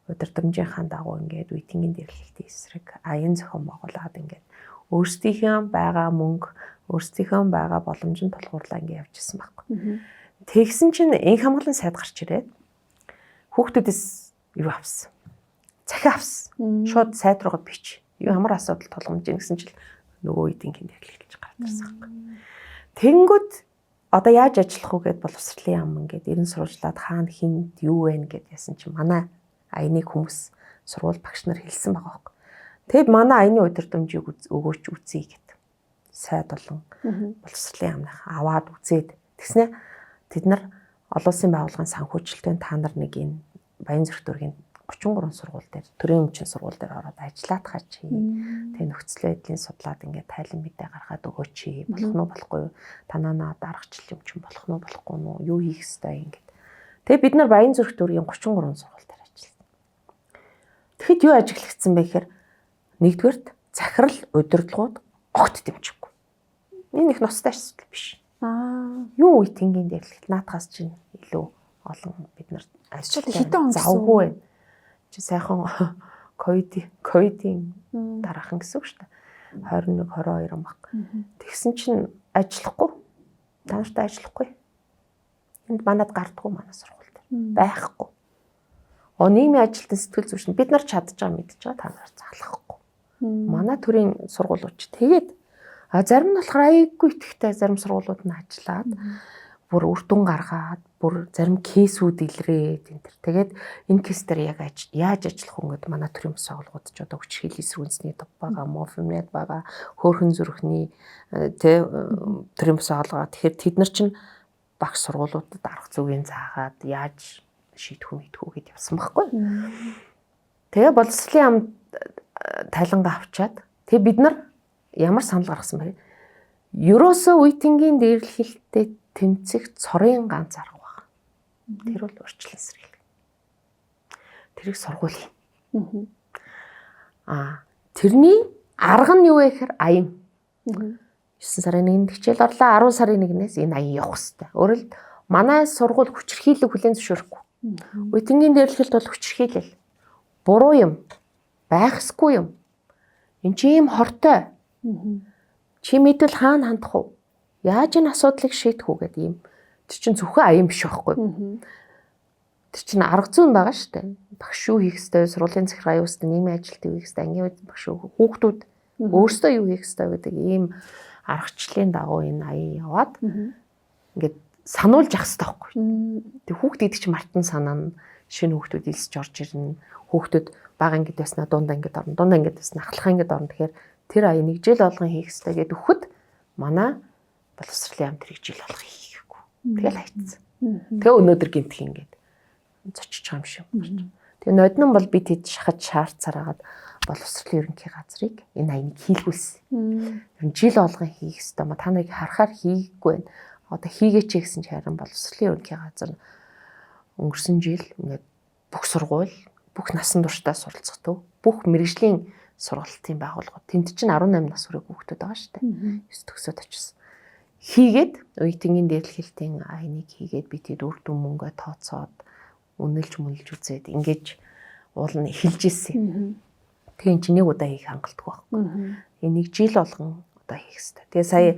удирдамжийнхаа дагуу ингээд үеийнгийн дээрлэлтийн эсрэг аян зохион байгуулад ингээд өөрсдийнхөө байгаа мөнгө, өөрсдийнхөө байгаа боломжинд тулгуурлаа ингээд явж исэн байхгүй. Тэгсэн чинь инх хамгаалан сайд гарч ирээд хүүхдүүдээс юу авсан? Захиа авсан. Шууд сайд руугаа бич. Юу ямар асуудал тулгамж ийн гэсэн чинь нөгөө үеийнгийн дээрлэлж гараад ирсэн байхгүй. Тэнгүүд одоо яаж ажиллах вэ гэд боловсролын яам ингээд эрен сурвалжлаад хаана хинд юу вэ гэд яасан чинь манай аяны хүмүүс сургууль багш нар хэлсэн байгаа байхгүй. Тэгэд манай аяны удирдамжийг өгөөч үзье гэд. Сайд болон боловсролын яамных аваад үзээд тэгснэ тэд нар олон улсын байгууллагын санхүүжилтийн та нар нэг энэ Баян зүрх дүүргийн 33 сургууль дээр төрийн өмчийн сургууль дээр ороод ажиллаад хаач. Тэгээ нөхцөл байдлын судлаад ингээд тайлан мэдээ гаргаад өгөөч. Болох нь болохгүй юу? Танаа даргачлал юм чинь болох нь болохгүй нь юу хийх ёстой ингээд. Тэгээ бид нар Баян зүрх дүүргийн 33 сургууль дээр ажилласан. Тэгэхэд юу ажиглагдсан бэ гэхээр нэгдүгээрт захирал удирдлагууд огт дэмжихгүй. Энэ их нустай асуудал биш. Юу үеийнгийн дээрлэлт наадхаас чинь илүү олон бид нар ажиллаж хэдэн он завгүй байна. Чи сайхан ковидын дараахан гэсэн үг шүү дээ. 21 22 он баг. Тэгсэн чинь ажиллахгүй. Та нартай ажиллахгүй. Энд манад гардггүй манай сургууль дээр. Байхгүй. Нийгмийн ажилтны сэтгэл зүйч бид нар чадж байгаа мэдж байгаа та нар залхахгүй. Манай төрийн сургуулиуд ч тэгээд зарим нь болохоор айгүй итгэвтэй зарим сургуулиуд нь ажиллаад бүр үр дүн гаргаад бүр зарим кейсүүд илрээд энэ төр. Тэгээд энэ кейс дээр яг яаж ажиллах вэ гэд манай төрийн бас байгууллагууд ч одоо хүчирхийллийн эсрэг үндэсний төв байгаа, Мофимнет байгаа, хөөрхөн зүрхний тэ төрийн бас байгууллага. Тэгэхээр тэд нар чинь багш сургуулиудад арга зүгийн заагаад яаж шийдэх үү мэдэх үү гэд явсан байхгүй. Тэгээ боловсролын яам тайлангаа авчаад тэгээ бид нар ямар санал гаргасан бэ? Ерөөсөө үеийнгийн дээрлэхэлтэй тэмцэх цорын ганц арга байна. Тэр бол урьдчилан сэргийлэх. Тэрийг сургуулийн. Тэрний Арга нь юу вэ гэхээр аян. 9 сарын 1-нд хичээл орлоо. 10 сарын 1-ээс энэ аян явах хэвээр. Өөрөлд манай сургууль хүчирхийлэл хүлээн зөвшөөрөхгүй. Үеийнгийн дээрлэхэлт бол хүчирхийлэл. Буруу юм. Байх ёсгүй юм. Энд чи ийм хортой. Чи мэдвэл хаана хандах вэ? Яаж энэ асуудлыг шийдэх үү гэдэг ийм. Тэр чинь зөвхөн аян биш байхгүй. Тэр чинь арга зүйн байгаа шүү дээ. Багш юу хийх ёстой, сургуулийн захиргаа юу хийх ёстой, нийгмийн ажилт юу хийх ёстой, ангийн багш юу, хүүхдүүд өөрсдөө юу хийх ёстой гэдэг ийм аргачлалын дагуу энэ аян яваад ингээд сануулж явах ёстой байхгүй. Тэг хүүхд гэдэг чинь мартан санаа нь шинэ хүүхдүүд элсэж орж ирнэ. Хүүхдүүд бага ангид байснаа дунд ангид орно, дунд ангид байснаа ахлах ангид орно. Тэгэхээр тэр аян нэг жил болгон хийх ёстой гэдээ өгөхөд манай боловсролын яам тэрийг жил болгон хийхгүй. Тэгэл хайцсан. Тэгээ өнөөдөр гинтх ингээд зочиж байгаа юм шиг. Тэгээ ноднон бол би тэд шахаж шаарцаар хагаад боловсролын ерөнхий газрыг энэ аяныг хийлгүүлсэн. Ер нь жил болгон хийх ёстой ма та нарыг харахаар хийгээгүй байна. Одоо хийгээч гэсэн чи харин боловсролын ерөнхий газар өнгөрсөн жил ингээд бүх сургууль, бүх насан туршдаа суралцах төв, бүх мэрэгжлийн сургалтын байгууллагууд тэнд чинь 18 нас хүрээгүй хүүхдүүд байгаа шүү дээ. 9 төгсөөд очсон. Хийгээд оюутангийн дээрлэхэлтийн аяныг хийгээд би тэд үр дүн мөнгө тооцоод үнэлж мүнэлж үзээд ингэж уул нь эхэлж ирсэн. Тэгээ эн чинь нэг удаа хийх хангалтгүй байхгүй. Энийг жил болгон одоо хийх хэрэгтэй. Тэгээ сая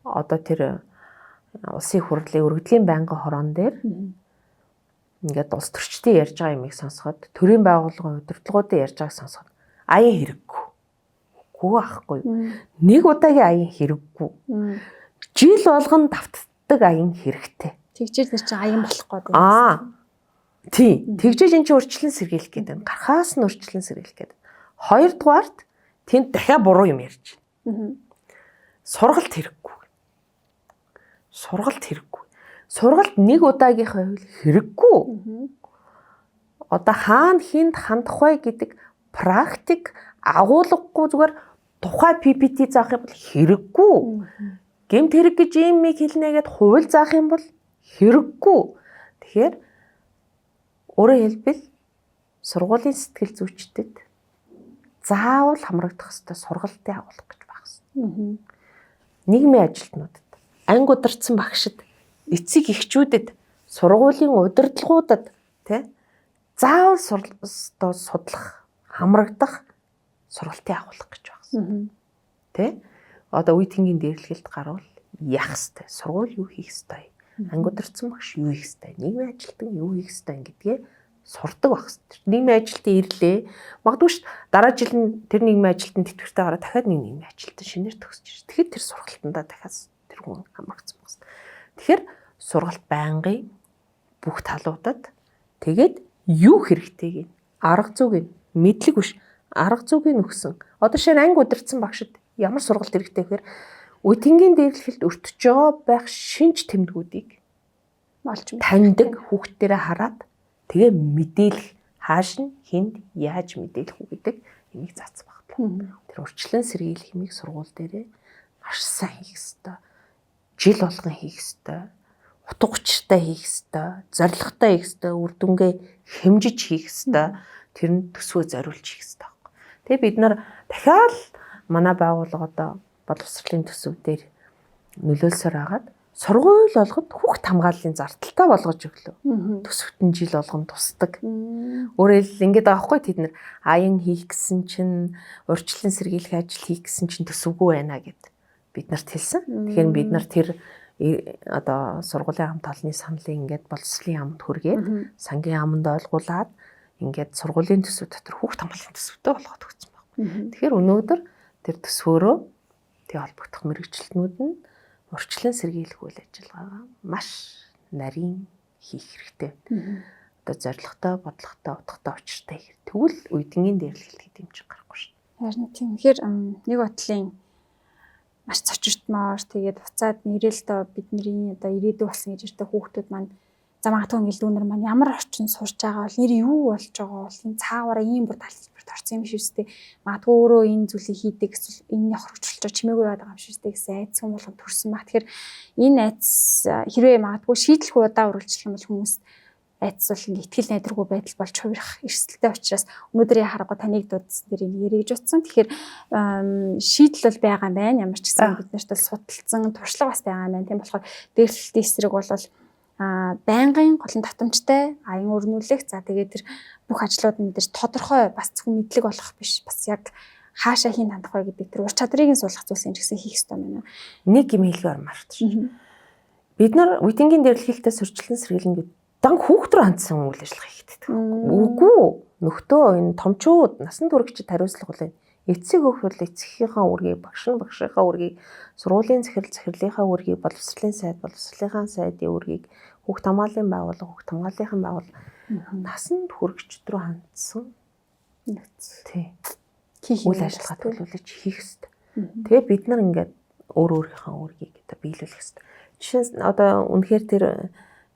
одоо тэр улсын хурлын өргөдлийн байнгын хорон дээр ингээд улс төрчдийн ярьж байгаа юмыг сонсоход, төрийн байгууллагын удирдлагуудын ярьж байгааг сонсоход аян хэрэггүй. Үгүй аахгүй. Нэг удаагийн аян хэрэггүй. Жил болгон давтдаг аян хэрэгтэй. Тэгжээж нэр чинь аян болох гээд. Аа. Тийм. Тэгжээж эн чинь өөрчлөн сэргийлэх гээд байна. Гарахаас нь өөрчлөн сэргийлэх гээд. Хоёрдугаарт тэнд дахиад буруу юм ярьж байна. Сургалт хэрэггүй. Сургалт хэрэггүй. Сургалт нэг удаагийнх байвал хэрэггүй. Одоо хаана хинд хандах вэ гэдэг практик агуулгагүй зүгээр тухай PPT заах юм бол хэрэггүй. Гэмт хэрэг гэж ийм миг хэлнэ гэд хууль заах юм бол хэрэггүй. Тэгэхээр өөрөөр хэлбэл сургуулийн сэтгэл зүйчдэд заавал хамрагдах ёстой сургалтын агуулга гэж байх ёстой. Нийгмийн ажилтнуудад, анги удирдсан багшид, эцэг эхчүүдэд, сургуулийн удирдлагуудад тий заавал судлах, хамрагдах сургалтын агуулга гэж байх ёстой. Тэ? Одоо үе тэнгийн дээрлэхэлд гарвал яах ёстой? Сургууль юу хийх ёстой? Анги удирдсан багш юу хийх ёстой? Нийгмийн ажилтан юу хийх ёстой гэдгээ сурдаг байх ёстой. Нийгмийн ажилтан ирлээ. Магадгүй ш дараа жил нь тэр нийгмийн ажилтан тэтгэвртэй гараад дахиад нэг нийгмийн ажилтан шинээр төгсөж ирж. Тэгэхээр тэр сургалтандаа дахиад тэр хүн хамрагдсан байх ёстой. Тэгэхээр сургалт байнгын бүх талуудад тэгээд юу хэрэгтэйг нь арга зүйг нь мэдлэг биш арга зүйг нь өгсөн. Одоо шинэ анги удирдсан багшид ямар сургалт хэрэгтэй гэхээр үе тэнгийн дээрлэхэлд өртөж байгаа байх шинж тэмдгүүдийг олж таньдаг хүүхддэрээ хараад тэгээ мэдээлэх хааш нь хүнд яаж мэдээлэх үү гэдэг юмыг заасан багтлаа. Тэр урьдчилан сэргийлэх юмыг сургууль дээрээ маш сайн хийх ёстой. Жил болгон хийх ёстой. Утга учиртай хийх ёстой. Зорилготой хийх ёстой. Үр дүнгээ хэмжиж хийх ёстой. Тэр нь төсвөө зориулж хийх ёстой. Тэгээ бид нар дахиад манай байгууллага одоо боловсролын төсөв дээр нөлөөлсөөр хагаад сургууль болгоод хүүхд хамгааллын зардалтай болгож өглөө. Төсөвт нь жил болгон тусдаг. Өөрөөр хэлбэл ингэж байгаа байхгүй тэд нар аян хийх гэсэн чинь урьдчилан сэргийлэх ажил хийх гэсэн чинь төсөвгүй байна гэд бид нарт хэлсэн. Тэгэхээр бид нар тэр одоо сургуулийн хамт олонны саналыг ингээд боловсролын яамд хүргээд сангийн яамд ойлгуулад ингээд сургуулийн төсөв дотор хүүхд хамгааллын төсөвтэй болгоод өгсөн байна. Тэгэхээр өнөөдөр тэр төсвөөрөө тэг холбогдох мэрэгчлэтнүүд нь урьдчилан сэргийлэх үйл ажиллагаагаа маш нарийн хийх хэрэгтэй. Одоо зорилготой, бодлоготой, утгатай, учиртай хэр. Тэгвэл үеийнгийн дээрлэлт гэдэг юм чинь гарахгүй шүү. Харин тийм. Тэгэхээр нэг бодлын маш цочиртмоор тэгээд буцаад нэрэл доо бидний одоо ирээдүй болсон гэж ярьдаг хүүхдүүд маань за магадгүй ингээл дүүнер маань ямар орчин сурч байгаа бол нэр юу болж байгаа бол энэ цаагаараа ийм бүр талбарт орсон юм биш үстэй. Магадгүй өөрөө энэ зүйлийг хийдэг эсвэл энэ хөргөжлөж чимээгүй яваад байгаа юм биш үстэй гэсэн айдас хүн болгон төрсөн баг. Тэгэхээр энэ айдас хэрвээ магадгүй шийдлэх удаа үргэлжлэх юм бол хүмүүс Айдас бол ингээ итгэл найдваргүй байдал болж хувирах эрсдэлтэй учраас өнөөдөр яхаарахгүй таныг дуудсан дээр энийг ярих гэж утсан. Тэгэхээр шийдэл бол байгаа юм байна. Ямар ч гэсэн бид нарт бол судалсан туршлага бас байгаа юм байна. Тийм болохоор дээрлэлтийн эсрэг бол байнгын гол нь татамжтай аян өрнүүлэх. За тэгээд тэр бүх ажлууд нь мэдээж тодорхой бас зөвхөн мэдлэг олох биш. Бас яг хаашаа хийн хандах вэ гэдэг тэр ур чадрыг нь суулгах зүйлс юм ч гэсэн хийх ёстой байна. Нэг юм хэлгээр мартчих. Бид нар үеийнгийн дээрлэхэлтэй сурчлан сэргийлэн дан хүүхд рүү хандсан үйл ажиллагаа хийгддэг. Үгүй нөхдөө энэ томчууд насан туршид хариуцлага бол эцэг өх бол эцэгийнхаа үүргийг, багш нь багшийнхаа үүргийг, сургуулийн захирал захирлынхаа үүргийг, боловсролын сайд боловсролынхаа сайдын үүргийг, хүүхд хамгааллын байгууллага хүүхд хамгааллынхаа байгууллага насанд хүрэгчд рүү хандсан нөхц. Тий. Хийх үйл ажиллагаа төлөвлөж хийх ёстой. Тэгээ бид нар ингээд өөр өөрийнхөө үүргийг одоо биелүүлэх ёстой. Жишээ нь одоо үнэхээр тэр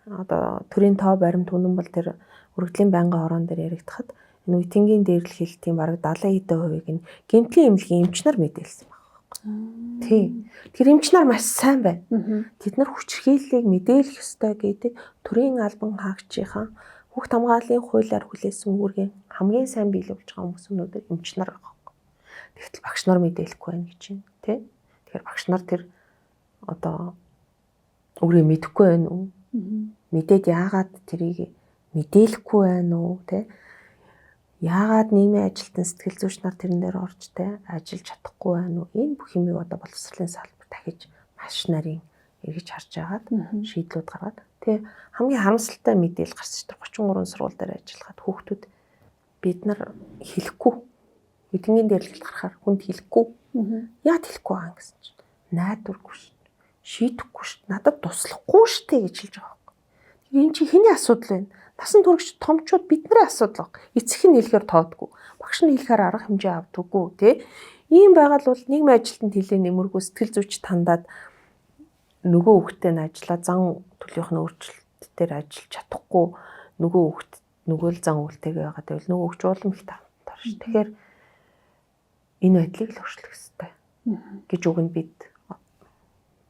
одоо төрийн тоо баримт үнэн бол тэр өргөдлийн байнгын ороон дээр яригдахад энэ үеийнгийн дээрлэхэлтийн бараг 70 хэдэн хувийг нь гэмтлийн эмнэлгийн эмч нар мэдээлсэн баг. Тий. Тэр эмч нар маш сайн байна. Тэд нар хүчирхийллийг мэдээлэх ёстой гэдэг төрийн албан хаагчийнхаа хүүхд хамгааллын хуулиар хүлээсэн үүргийг хамгийн сайн биелүүлж байгаа хүмүүс өнөөдөр эмч нар байгаа. Тэгтэл багш нар мэдээлэхгүй байна гэж байна, тий. Тэгэхээр багш нар тэр одоо үүргээ мэдэхгүй байна уу? Мэдээд яагаад тэрийг мэдээлэхгүй байна уу, тий? Яагаад нийгмийн ажилтан сэтгэл зүйч нар тэрэн дээр орж те ажиллаж чадахгүй байна уу? Энэ бүх юмыг одоо боловсролын салбар дахиж маш нарийн эргэж харж агаад шийдлүүд гаргаад тэ хамгийн харамсалтай мэдээлэл гарч тэр 33 сургууль дээр ажиллахад хүүхдүүд бид нар хэлэхгүй эднгийн дээрлэлт гарахаар хүнд хэлэхгүй. Яа хэлэхгүй байгаа гэсэн чинь найдваргүй ш. Шийдэхгүй ш. Надад туслахгүй ш тэ гэж хэлж байгаа байхгүй. Тэгэхээр энэ чинь хэний асуудал вэ? Насан туршид томчууд бидний асуудал баг. Эцэг нь хэлэхээр тоодгүй. Багш нь хэлэхээр арга хэмжээ авдаггүй тий. Ийм байгаад бол нийгмийн ажилтнанд хэлээ нэмэргүй сэтгэл зүйч тандаад нөгөө хүүхдээ нь ажиллаа зан төлөөх нь өөрчлөлт дээр ажиллаж чадахгүй нөгөө хүүхд нөгөө л зан үйлтэйгээ байгаа гэвэл нөгөө хүүхд улам их тавтар ш. Тэгэхээр энэ байдлыг л өөрчлөх ёстой гэж үг нь бид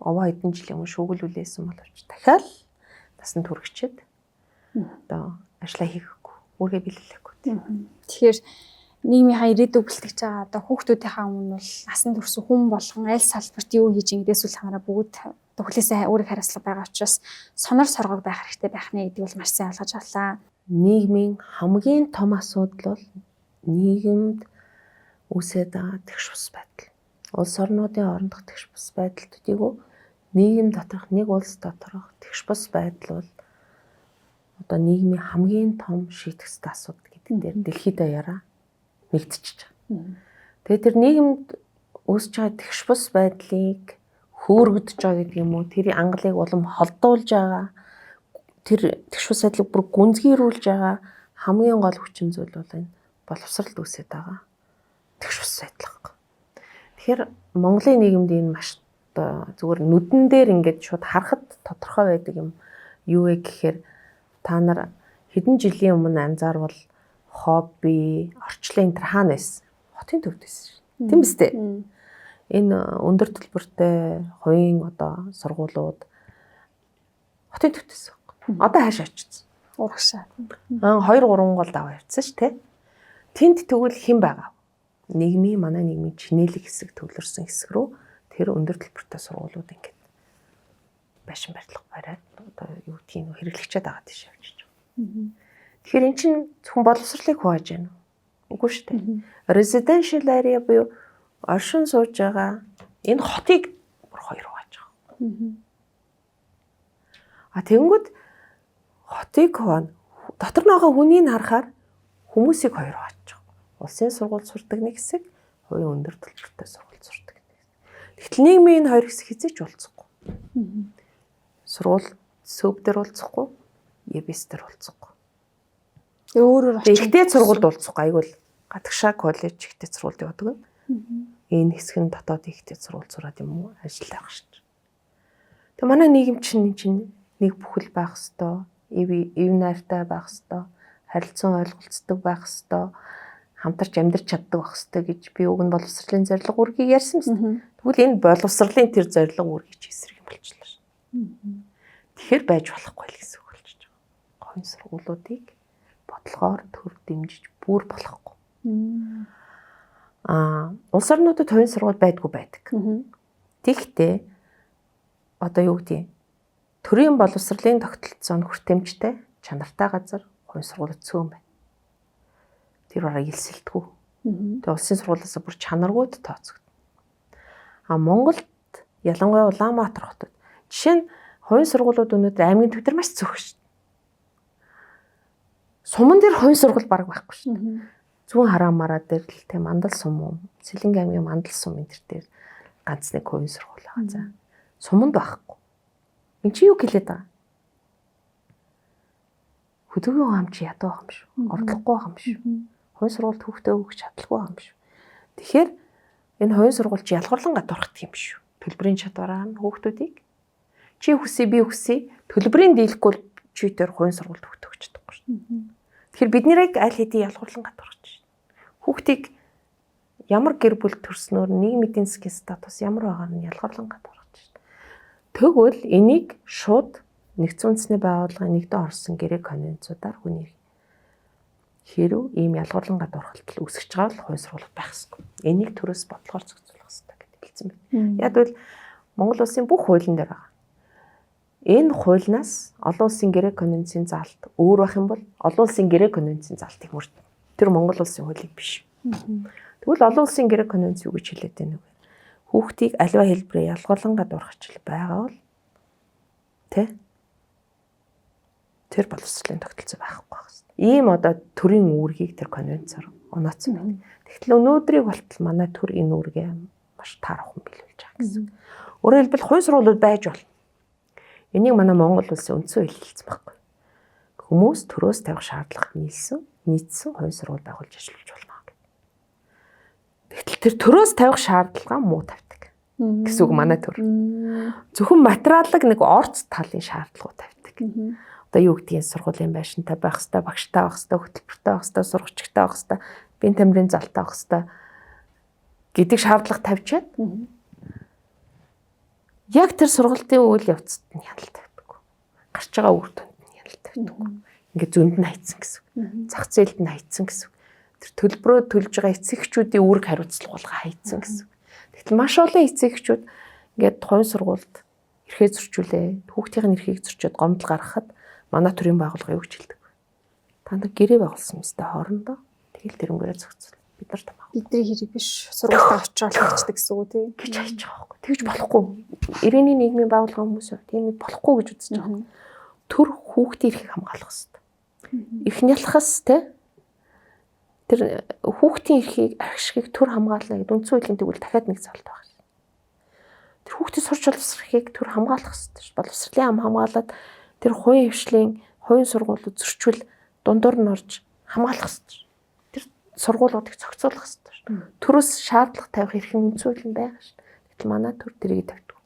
овоо хэдэн жилийн өмнө шүүгэл үлээсэн боловч дахиад насан туршид одоо ажлаа хийхгүй, үүргээ биелүүлэхгүй. Тэгэхээр нийгмийнхаа ирээдүйг бэлтгэж байгаа одоо хүүхдүүдийнхаа өмнө бол насан турш хүн болгон аль салбарт юу хийж ингэдээс үл хамааран бүгд одоо хүлээсээ өөрийг хариуцлага байгаа учраас сонор соргог байх хэрэгтэй байх нэ гэдгийг бол маш сайн ойлгож авлаа. Нийгмийн хамгийн том асуудал бол нийгэмд үүсээд байгаа тэгш бус байдал. Улс орнуудын хоорондох тэгш бус байдал төдийгүй нийгэм доторх нэг улс доторх тэгш бус байдал бол одоо нийгмийн хамгийн том шийдэх ёстой асуудал гэдэг дээр дэлхийд даяараа нэгдчихэж байгаа. Тэгээд тэр нийгэмд үүсэж байгаа тэгш бус байдлыг хөөргөдөж байгаа гэдэг юм уу? Тэр ангалыг улам холдуулж байгаа. Тэр тэгш бус байдлыг бүр гүнзгийрүүлж байгаа хамгийн гол хүчин зүйл бол энэ боловсролд үүсээд байгаа тэгш бус байдал байхгүй. Тэгэхээр Монголын нийгэмд энэ маш одоо зүгээр нүдэн дээр ингээд шууд харахад тодорхой байдаг юм юу вэ гэхээр та нар хэдэн жилийн өмнө анзаарвал хобби, орчлон энэ төр хаана байсан? Хотын төвд байсан шин. Тийм биз дээ? Энэ өндөр төлбөртэй хувийн одоо сургуулиуд хотын төвд байсан. Одоо хаашаа очсон? Урагшаа. 2 3 гол даваа явцсан ш тэ. Тэнд тэгвэл хэн байгаа? Нийгмийн манай нийгмийн чинээлэг хэсэг төвлөрсөн хэсэг рүү тэр өндөр төлбөртэй сургуулиуд ингээд байшин барилга бариад одоо юу гэдгийг нь хэрэглэгчээд байгаа тийш явчихж байгаа. Тэгэхээр эн чинь зөвхөн боловсролыг хувааж байна уу? Үгүй шүү дээ. Residential area буюу оршин сууж байгаа энэ хотыг бүр хоёр хувааж байгаа. А тэгэнгүүт хотыг хуваана. Дотор нь байгаа хүнийг харахаар хүмүүсийг хоёр хувааж байгаа. Улсын сургууль сурдаг нэг хэсэг, хувийн өндөр төлбөртэй сургууль сурдаг нэг хэсэг. Тэгтэл нийгмийн энэ хоёр хэсэг хэзээ ч уулзахгүй. Сургууль СӨВ дээр уулзахгүй, ЕБС дээр уулзахгүй. Өөр өөр Тэгээ ихтэй сургуульд уулзахгүй айгуул гадагшаа коллеж ихтэй сургуульд явдаг нь. Энэ хэсэг нь дотоод ихтэй сургууль сураад юм уу ажил авах шин. Тэгээ манай нийгэм чинь чинь нэг бүхэл байх хэвээр, ив найртай байх хэвээр, харилцан ойлголцдог байх хэвээр, хамтарч амьдарч чаддаг байх хэвээр гэж би уг нь боловсролын зорилго үүргийг ярьсан юм. Тэгвэл энэ боловсролын тэр зорилго үүргийг чи эсрэг юм болчихлоо шин. Тэгэхээр байж болохгүй л гэсэн үг болчихж байгаа. Хувийн сургуулиудыг бодлогоор төр дэмжиж бүр болохгүй. Улс орнуудад хувийн сургууль байдгүй байдаг. Тэгэхдээ одоо юу гэдгийг төрийн боловсролын тогтолцоо нь хүртээмжтэй, чанартай газар хувийн сургууль цөөн байна. Тэр бараг элсэлтгүй. Тэгээ улсын сургуулиас бүр чанаргүйд тооцогдно. А Монголд ялангуяа Улаанбаатар хотод жишээ нь хувийн сургуулиуд өнөөдөр аймгийн төв дээр маш цөөхөн шүү дээ. Суман дээр хувийн сургууль бараг байхгүй шүү дээ. Зүүн хараамаараа дээр л тийм Мандал сум уу, Сэлэнг аймгийн Мандал сум энэ төр дээр ганц нэг хувийн сургууль байгаа. За. Суманд байхгүй. Энд чи юу хэлээд байгаа? Хөдөөгийн хам чи ядуу байгаа юм шүү. Орлогогүй байгаа юм шүү. Хувийн сургуульд хүүхдээ өгөх чадaltaгүй байгаа юм шүү. Тэгэхээр энэ хувийн сургууль чи ялгуурлан гадуурхдаг юм шүү. Төлбөрийн чадвараар нь хүүхдүүдийг чи хүсье би хүсье төлбөрийн дийлэхгүй чи тэр хувийн сургуульд хүүхдээ өгч чадахгүй шүү. Тэгэхээр бид нэрийг аль хэдийн ялгуурлан гадуурхаж шин. Хүүхдийг ямар гэр бүл төрснөөр нийгмийн эдийн засгийн статус ямар байгаа нь ялгуурлан гадуурхаж шин. Тэгвэл энийг шууд нэгдсэн үндэсний байгууллагын нэгдэн орсон гэрээ конвенцуудаар хүний хэрв ийм ялгуурлан гадуурхалтал үүсгэж байгаа бол хувийн сургууль байх ёсгүй. Энийг төрөөс бодлогоор зохицуулах ёстой гэдээ хэлсэн байна. Яг бол Монгол улсын бүх хуулийн дээр байгаа. Энэ хуулинаас олон улсын гэрээ конвенцийн заалт өөр байх юм бол олон улсын гэрээ конвенцийн заалтыг мөрд. Тэр Монгол улсын хуулийг биш. Тэгвэл олон улсын гэрээ конвенц юу гэж хэлээд байна вэ? Хүүхдийг аливаа хэлбэрээр ялгуурлан гадуурхач байгаа бол тэ тэр боловсролын тогтолцоо байхгүй байх хэрэгтэй. Ийм одоо төрийн үүргийг тэр конвенцоор оноцсон байна. Тэгтэл өнөөдрийг болтол манай төр энэ үүргээ маш таархан биелүүлж байгаа гэсэн. Өөрөөр хэлбэл хувийн сургуулиуд байж болно. Энийг манай Монгол улсын үндсэн хууль хэлсэн байхгүй. Хүмүүс төрөөс тавих шаардлага нийлсэн, нийцсэн хувийн сургууль байгуулж ажиллаж болно гэх. Тэгтэл тэр төрөөс тавих шаардлага муу тавьдаг гэсэн үг манай төр. Зөвхөн материалыг нэг орц талын шаардлагууд тавьдаг. Одоо юу гэдгийг сургуулийн байшинтай байх хэвээр, багштай байх хэвээр, хөтөлбөртэй байх хэвээр, сургагчтай байх хэвээр, биеийн тамирын залтай байх хэвээр гэдэг шаардлага тавьчаад яг тэр сургалтын үйл явцад нь хяналт тавьдаг. Гарч байгаа үр дүнд нь хяналт тавьдаг. Ингээд зөнд нь хайцсан гэсэн. Зах зээлд нь хайцсан гэсэн. Тэр төлбөрөө төлж байгаа эцэг эхчүүдийн үүрэг хариуцлага болго хайцсан гэсэн. Тэгтэл маш олон эцэг эхчүүд ингээд хувийн сургуульд эрхээ зөрчүүлээ. Хүүхдийн эрхийг зөрчөөд гомдол гаргахад манай төрийн байгууллага юу гэж хэлдэг вэ? Та нар гэрээ байгуулсан юм өстэй хоорондоо. Тэгэл тэрнгээрээ зохицуул. Бид нар тамаа. Бидний хэрэг биш. Сургуультаа очиод хийчдэг гэсэн үг тий. Гэж хайж байгаа байхгүй. Тэгж болохгүй. Иргэний нийгмийн байгууллагын хүмүүс тийм болохгүй гэж үзэж байгаа. Төр хүүхдийн эрхийг хамгаалах хэрэгтэй. Их нялхас те тэр хүүхдийн эрхийг архишгийг төр хамгаална гэдэг үндсэн хуулийн тэгвэл дахиад нэг золт байх шин. Тэр хүүхдийн сурч боловсрохыг төр хамгаалах хэрэгтэй ш. Боловсролын ам хамгаалаад тэр хувийн хвшлийн хувийн сургуулиуд зөрчүүл дундуур нь орж хамгаалах хэрэгтэй ш. Тэр сургуулиудыг зохицуулах хэрэгтэй ш. Төрөөс шаардлага тавих эрх нь үндсэн хуулийн байгаа ш. Гэтэл манай төр тэрийг тавьдаг.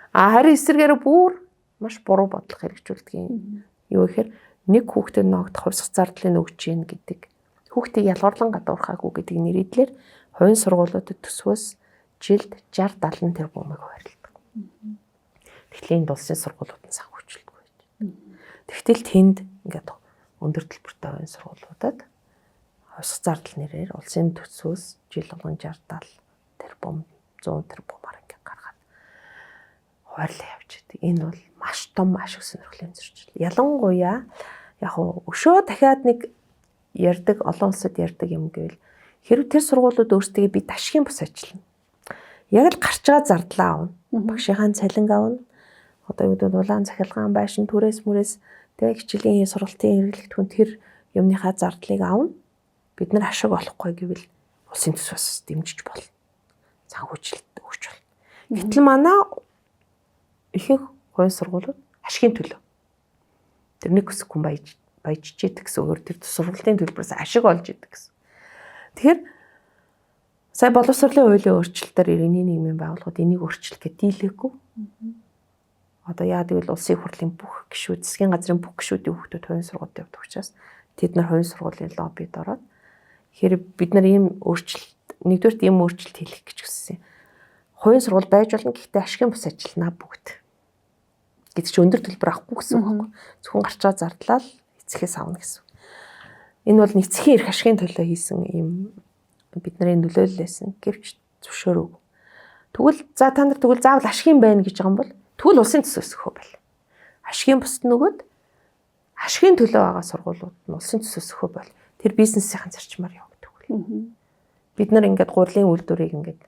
А харин эсрэгээр бүр маш буруу бодлого хэрэгжүүлдэг юм. Юу гэхээр нэг хүүхдэд ногдох хувьсах зардлыг өгч гин гэдэг. Хүүхдийг ялгуурлан гадуурхаагүй гэдэг нэрийдлэр хувийн сургуулиудад төсвөөс жилд 60 70 тэрбумыг хуваарлдаг. Тэгэхээр энд улсын сургуулиуд нь санхүүжилтгүй байж. Тэгтэл тэнд ингээд өндөр төлбөртэй хувийн сургуулиудад хувьсах зардал нэрээр улсын төсвөөс жил болгон 60 70 тэрбум 100 тэрбумаар ингээд гаргаад хуваарлаа явж байдаг. Энэ бол маш том ашиг сонирхлын зөрчил. Ялангуяа яг өшөө дахиад нэг ярьдаг олон улсад ярьдаг юм гэвэл хэрв тэр сургуулиуд өөрсдөө бид ашигын бус ажиллана. Яг л гарч байгаа зардлаа авна. Багшийнхаа цалинг авна. Одоо юу гэдэг нь улаан цахилгаан байшин түрээс мүрээс тэг хичээлийн сургалтын хэрэглэгдэхүүн тэр юмныхаа зардлыг авна. Бид нар ашиг олохгүй гэвэл улсын төсвөөс дэмжиж болно. Санхүүжилт өгч болно. Гэтэл манай ихэнх хувийн сургуулиуд ашигын төлөө. Тэр нэг хэсэг хүн баяжж идэг гэсэн өөр тэр сургуулийн төлбөрөөс ашиг олж идэг гэсэн. Тэгэхээр сая боловсролын хуулийн өөрчлөлтөөр иргэний нийгмийн байгууллагууд энийг өөрчлөх гэж дийлээгүй. Одоо яа гэвэл улсын их хурлын бүх гишүүд, засгийн газрын бүх гишүүдийн хүүхдүүд хувийн сургуульд явдаг учраас тэд нар хувийн сургуулийн лоббид ороод хэрэг бид нар ийм өөрчлөлт, нэгдүгээрт ийм өөрчлөлт хийх гэж хүссэн. Хувийн сургууль байж болно, гэхдээ ашигын бус ажиллана бүгд. Гэдэг чинь өндөр төлбөр авахгүй гэсэн үг байхгүй. Зөвхөн гарч байгаа зардлаа л Эцгээс авна гэсэн. Энэ бол эцгийн эрх ашигын төлөө хийсэн юм бидний нөлөөлөл байсан. Гэвч зөвшөөрөөгүй. Тэгвэл за та нар тэгвэл заавал ашигын байна гэж байгаа юм бол тэгвэл улсын төсөөс өгөхөө байл. Ашигын бусд нөгөөд ашигын төлөө байгаа сургуулиуд нь улсын төсөөс өгөхөө байл. Тэр бизнесийн зарчмаар явагддаг. Бид нар ингээд гурлын үйлдвэрийг ингээд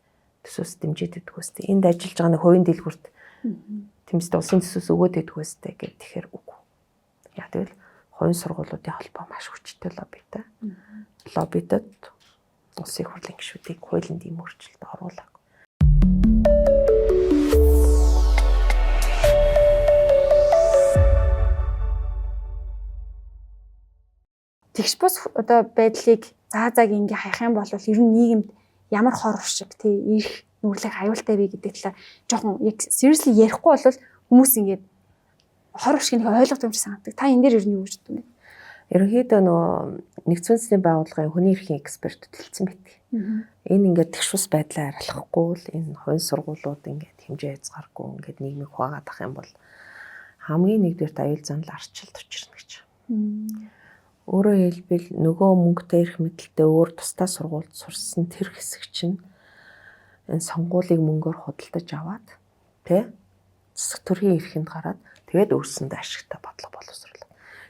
төсөөс дэмжиж өгдөг үстэй. Энд ажиллаж байгаа нэг хувийн дэлгүүрт тэмцэлт улсын төсөөс өгөөд өгдөг үстэй гэх тэгэхээр үгүй. Яг тэгвэл хувийн сургуулиудын холбоо маш хүчтэй лоббитай. Лоббидод улсын их хурлын гишүүдийг хуулинд ийм өөрчлөлт оруулаагүй. Тэгш бус одоо байдлыг заа зааг ингээ хаях юм бол ер нь нийгэмд ямар хор шиг тий ирэх нүглэх аюултай вэ гэдэг талаар жоохон яг seriously ярихгүй бол хүмүүс ингээд хор шиг нэг ойлгох юм шиг санагддаг. Та энэ дээр ер нь юу гэж боддог вэ? Ерөнхийдөө нөгөө нэгдсэн үндэсний байгууллагын хүний эрхийн эксперт төлсөн байдаг. Энэ ингээд тэгш ус байдлаа арилгахгүй л энэ хувийн сургуулиуд ингээд хэмжээ хязгааргүй ингээд нийгмийг хуваагаад ах юм бол хамгийн нэгдүгээрт аюул занал арчилт учирна гэж. Өөрөөр хэлбэл нөгөө мөнгөтэй эрх мэдэлтэй өөр тусдаа сургуульд сурсан тэр хэсэг чинь энэ сонгуулийг мөнгөөр худалдаж аваад тэ засаг төрхийн эрхэнд гараад тэгээд өөрсөндөө ашигтай бодлого боловсруулах.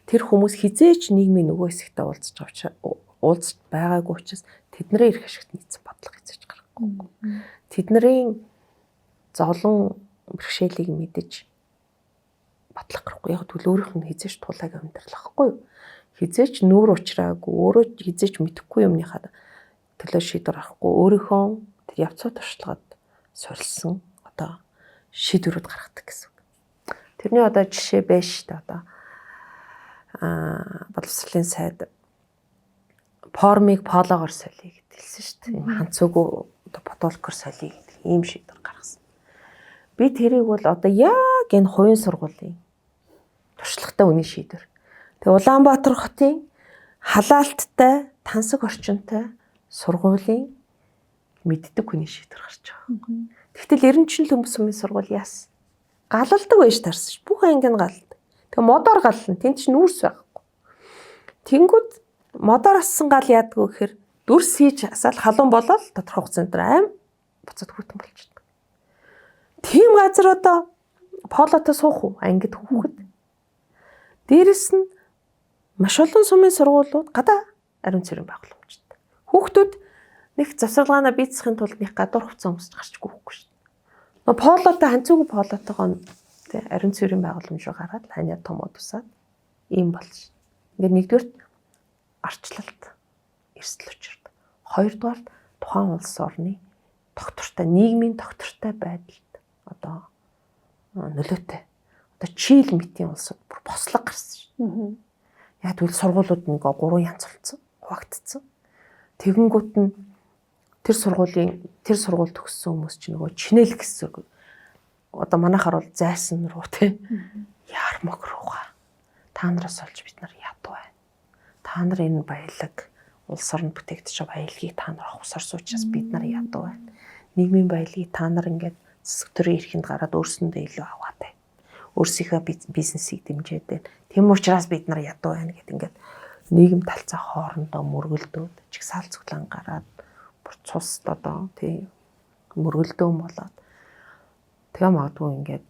Тэр хүмүүс хизээч нийгмийн нөгөө хэсэгтээ уулзаж байгаа уулзж байгаагүй учраас тэдний эрх ашигт нийцсэн бодлого хизээж гарахгүй. Тэдний зовлон бэрхшээлийг мэдэж бодлого гарахгүй. Яг тэгвэл өөрийнх нь хизээч тулааг амьдрал ахгүй юу? Хизээч нүүр уучраагүй, өөрөө хизээч мэдэхгүй юмныхаа төлөө шийдвэр гаргахгүй, өөрийнхөө тэр явцаа туршлагад сорилсан одоо шийдвэрүүд гаргадаг гэсэн үг. Тэрний одоо жишээ байж шүү дээ одоо боловсролын сайд формыг пологоор солиё гэд хэлсэн шүү дээ. Ийм ханцуугүй одоо потолкоор солиё гэдэг ийм шийдвэр гаргасан. Би тэрийг бол одоо яг энэ хувийн сургуулийн туршлагатай үнийн шийдвэр. Тэгээ Улаанбаатар хотын халаалттай, тансаг орчинтой сургуулийн мэддэг хүний шийдвэр гарч байгаа. Тэгтэл 90 л хүмүүс сумын сургууль яасан? Галалдаг байж таарсан ш. Бүх анги нь галалдаг. Тэгээ модоор галлна. Тэнд чинь нүүрс байхгүй. Тэнгүүд модоор ассан гал яадгүй гэхээр дүрс хийж асаал халуун болоод тодорхой хугацаанд дээр аим буцаад хүйтэн болчихдог. Тийм газар одоо полото суух уу ангид хүүхэд. Дээрэс нь маш олон сумын сургуулиуд гадаа ариун цэврийн байгууламжтай. Хүүхдүүд нэг завсарлагаанаа бийцхийн тулд нэг гадуур хувцас өмсөж гарч гүйхгүй шүү дээ. Нөө полотой ханцуугүй полотойгоо тэ ариун цэврийн байгууламж руу гараад ханиа томоо тусаад ийм болж. Ингээд нэгдүгээрт арчлалт эрсдэл учирдаг. Хоёрдугаарт тухайн улс орны тогтвортой нийгмийн тогтвортой байдалд одоо нөлөөтэй. Одоо Чили мэтийн улсад бүр бослого гарсан шүү. Яг тэгвэл сургуулиуд нэг гурван янз болцсон, хуваагдцсан. Тэгэнгүүт нь тэр сургуулийн тэр сургууль төгссөн хүмүүс чинь нөгөө чинэл гэсэн үг. Одоо манайхаар бол зайсан руу те ярмаг руугаа та нараас олж бид нар ядуу байна. Та нар энэ баялаг улс орнд бүтээгдэж байгаа баялагийг та нар авах учраас бид нар ядуу байна. Нийгмийн баялагийг та нар ингээд засаг төрийн эрхэнд гараад өөрсөндөө илүү аваад байна. Өөрсдийнхөө бизнесийг дэмжиж байна. Тийм учраас бид нар ядуу байна гэд ингээд нийгэм талцаа хоорондоо мөргөлдөөд чигсаал цуглаан гараад бүр цуст одоо тий мөргөлдөөн болоод тэгээ магадгүй ингээд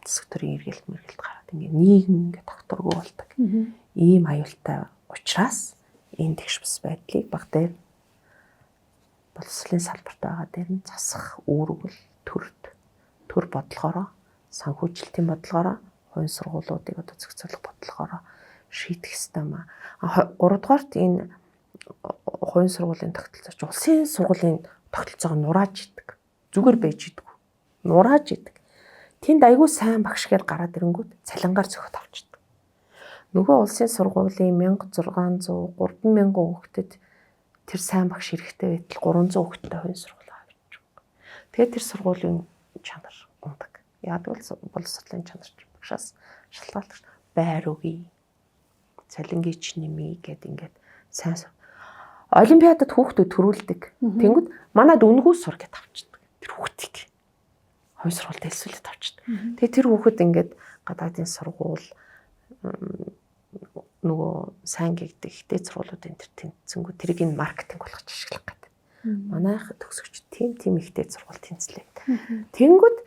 засаг төрийн эргэлт мэргэлт гараад ингээд нийгэм ингээд тогтворгүй болдог. Ийм аюултай учраас энэ тэгш бус байдлыг баг дээр боловсролын салбарт байгаа дээр нь засах үүрэг л төрд төр бодлогоороо санхүүжилтийн бодлогоороо хувийн сургуулиудыг одоо зохицуулах бодлогоороо шийдэх ёстой юм аа. Гуравдугаарт энэ хувийн сургуулийн тогтолцооч улсын сургуулийн тогтолцоогоо нурааж идэг. Зүгээр байж идэг. Нурааж идэг. Тэнд айгүй сайн багш гээд гараад ирэнгүүт цалингаар зөхөд авчдаг. Нөгөө улсын сургуулийн 1600 3000 хүүхдэд тэр сайн багш хэрэгтэй байтал 300 хүүхэдтэй хувийн сургууль авч байгаа. Тэгээд тэр сургуулийн чанар ундаг. Яг бол боловсролын чанар багшаас шалтгаалдаг. Байр өгье. Цалингийн ч нэмье гэд ингээд сайн олимпиадад хүүхдүүд төрүүлдэг. Тэнгүүд манад үнэгүй сур гэд авчдаг. Тэр хүүхдийг хувийн сургуульд элсүүлээд авчдаг. Тэгээ тэр хүүхэд ингээд гадаадын сургууль нөгөө сайн гэгдэх ихтэй сургуулиудын тэр тэнцэнгүү тэрийг энэ маркетинг болгож ашиглах гэдэг. Манайх төгсөгч тийм ихтэй сургууль тэнцлээ. Тэнгүүд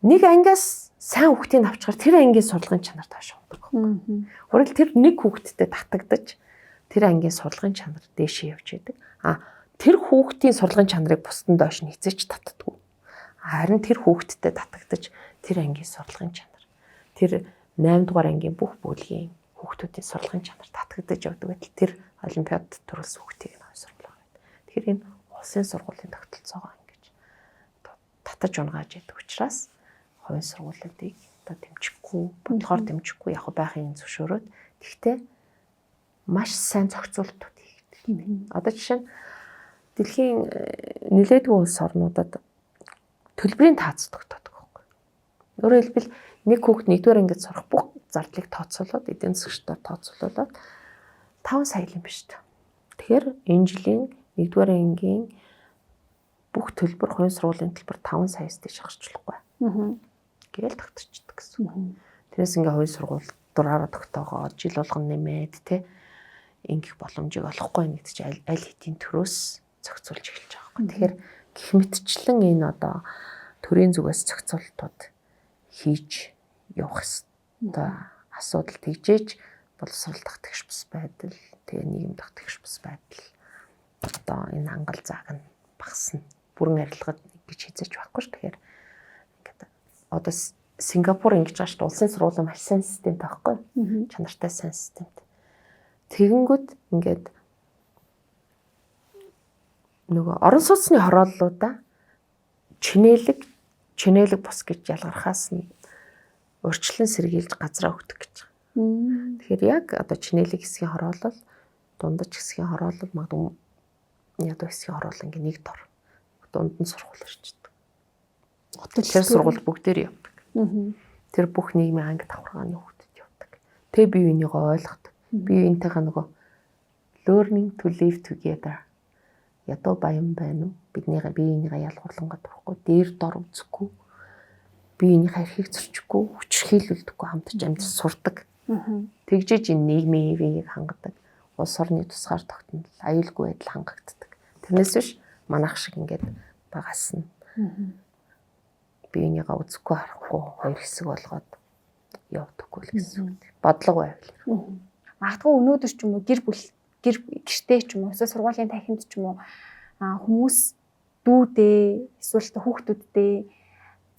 нэг ангиас сайн хүүхдийг авчгаар тэр ангийн сурлагын чанар доош ундаг. Хүрэл тэр нэг хүүхэдтэй татагдаж тэр ангийн сурлагын чанар дээшээ явж идэг. А тэр хүүхдийн сурлагын чанарыг бусдын доош нь хизээч татдаггүй. Харин тэр хүүхэдтэй татагдаж тэр ангийн сурлагын чанар тэр 8 дугаар ангийн бүх бүлгийн хүүхдүүдийн сурлагын чанар татагдаж явдаг байтал тэр олимпиад төрөлсөн хүүхдийг нь сургууль аваад. Тэгэхээр энэ улсын сургуулийн тогтолцоогоо ингэж татаж унгааж идэг учраас хувийн сургуулиудыг одоо дэмжихгүй, бодлохоор дэмжихгүй яг байхын зөвшөөрөөд тэгтээ маш сайн зохицуултууд хийгддэг. Одоо жишээ нь дэлхийн нэлээдгүй улс орнуудад төлбөрийн тааз тогтоодог байхгүй. Өөрөөр хэлбэл нэг хүүхэд нэгдүгээр ангид сурах бүх зардлыг тооцоолоод эдийн засгчдаар тооцоолоод 5 сая юм биш үү. Тэгэхээр энэ жилийн нэгдүгээр ангийн бүх төлбөр хувийн сургуулийн төлбөр 5 саяас дээш гарчлахгүй. Гээл тогтчихдог гэсэн. Тэрнээс ингээ хувийн сургууль дураараа тогтоогоод жил болгон нэмээд те ингэх боломжийг олохгүй нэг чи аль хэдийн төрөөс зохицуулж эхэлж байгаа байхгүй. Тэгэхээр гэх мэтчлэн энэ одоо төрийн зүгээс зохицуултууд хийж явах ёстой. Асуудал тэгжээж боловсрол дах тэгш бус байдал, тэгээ нийгэм дах тэгш бус байдал одоо энэ ангал зааг нь багасна. Бүрэн арилгад гэж хизээч байхгүй ш. Тэгэхээр ингээд одоо Сингапур ингэж байгаа шүү дээ. Улсын сургууль маш сайн системтэй байхгүй. Чанартай сайн системтэй. Тэгэнгүүт ингээд нөгөө орон сууцны хорооллуудаа чинээлэг бус гэж ялгархаас нь урьдчилан сэргийлж газраа өгдөг гэж байгаа. Тэгэхээр яг одоо чинээлэг хэсгийн хороолол, дундаж хэсгийн хороолол, магадгүй ядуу хэсгийн хороолол ингээ нэг дор дунд нь сургууль орчдөг. Тэр сургууль бүгдээр явдаг. Тэр бүх нийгмийн анги давхаргааны хүүхдэд явдаг. Тэ бие биенийгөө ойлгодог. Бие биентэйгээ нөгөө learning to live together. Ядуу баян байна уу? Бидний бие биенийгээ ялгуурлангаа дурахгүй, дээр дор үзэхгүй, бие биенийхээ эрхийг зөрчихгүй, хүчирхийлүүлдэхгүй хамтарч амьдарч сурдаг. Тэгжээж энэ нийгмийн ивэгийг хангадаг. Улс орны тусгаар тогтнол, аюулгүй байдал хангагддаг. Тэрнээс биш манайх шиг ингээд багаас нь бие биенийгээ үзэхгүй харахгүй хоёр хэсэг болгоод явдаггүй л гэсэн үг. Бодлого байвал. Магадгүй өнөөдөр ч юм уу гэр бүл гэр гэртээ ч юм уу эсвэл сургуулийн танхимд ч юм уу хүмүүс дүүдээ эсвэл хүүхдүүддээ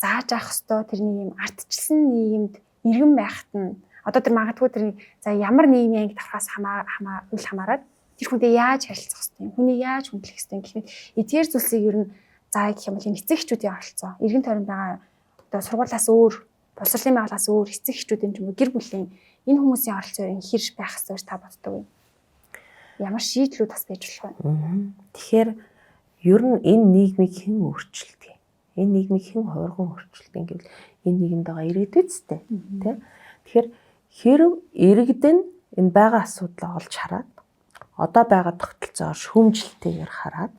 зааж авах ёстой тэрний юм ардчилсан нийгэмд иргэн байхад нь одоо тэр магадгүй тэрний за ямар нийгмийн анги давхраас хамаа хамаа үл хамааран тэр хүнтэй яаж харилцах ёстой юм, хүнийг яаж хүндлэх ёстой юм гэх мэт эдгээр зүйлсийг ер нь заа гэх юм бол энэ эцэг эхчүүдийн оролцоо, эргэн тойронд байгаа одоо сургуулиас өөр, боловсролын байгууллагаас өөр эцэг эхчүүдийн ч юм уу гэр бүлийн энэ хүмүүсийн оролцоо ер нь хэр байх ёстой гэж та боддог вэ? Ямар шийдлүүд бас байж болох вэ? Тэгэхээр ер нь энэ нийгмийг хэн өөрчилдөг? Энэ нийгмийг хэн хувирган өөрчилдөг гэвэл энэ нийгэмд байгаа иргэд үсттэй, тэ? Тэгэхээр хэрв иргэд нь энэ байгаа асуудлаа олж хараад одоо байгаа тогтолцоогоор шүүмжлэлтэйгээр хараад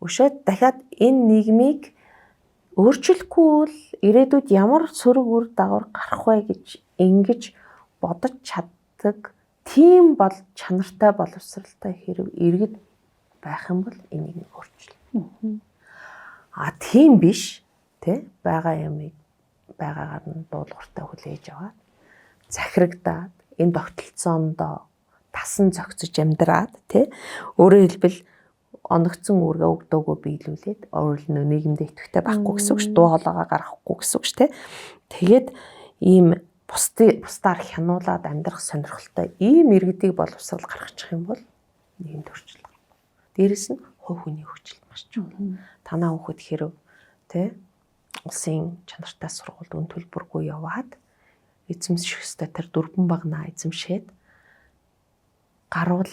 өшөөд дахиад энэ нийгмийг өөрчлөхгүй бол ирээдүйд ямар сөрөг үр дагавар гарах вэ гэж ингэж бодож чаддаг тийм бол чанартай боловсралтай хэрв иргэд байх юм бол энийг нэг өөрчлөн. А тийм биш тэ байгаа юмыг байгаагаар нь дуулууртай хүлээж аваад захирагдаад энэ тогтолцоондоо тасан зохицож амьдраад тэ өөрөөр хэлбэл оногцсон үүргээ өгдөөгөө биелүүлээд өөрөөр нь нийгэмдээ идэвхтэй байхгүй гэсэн үг ш, дуу хоолойгоо гаргахгүй гэсэн үг ш тэ. Тэгээд ийм бусдаар хянуулаад амьдрах сонирхолтой ийм иргэдийг боловсрол гаргачих юм бол нийгэмд өөрчлөлт гарна. Дээрэс нь хувь хүний хөгжил маш чухал. Танаа хүүхэд хэрв тэ улсын чанартай сургуульд үн төлбөргүй яваад эзэмших ёстой тэр дөрвөн багнаа эзэмшээд гарвал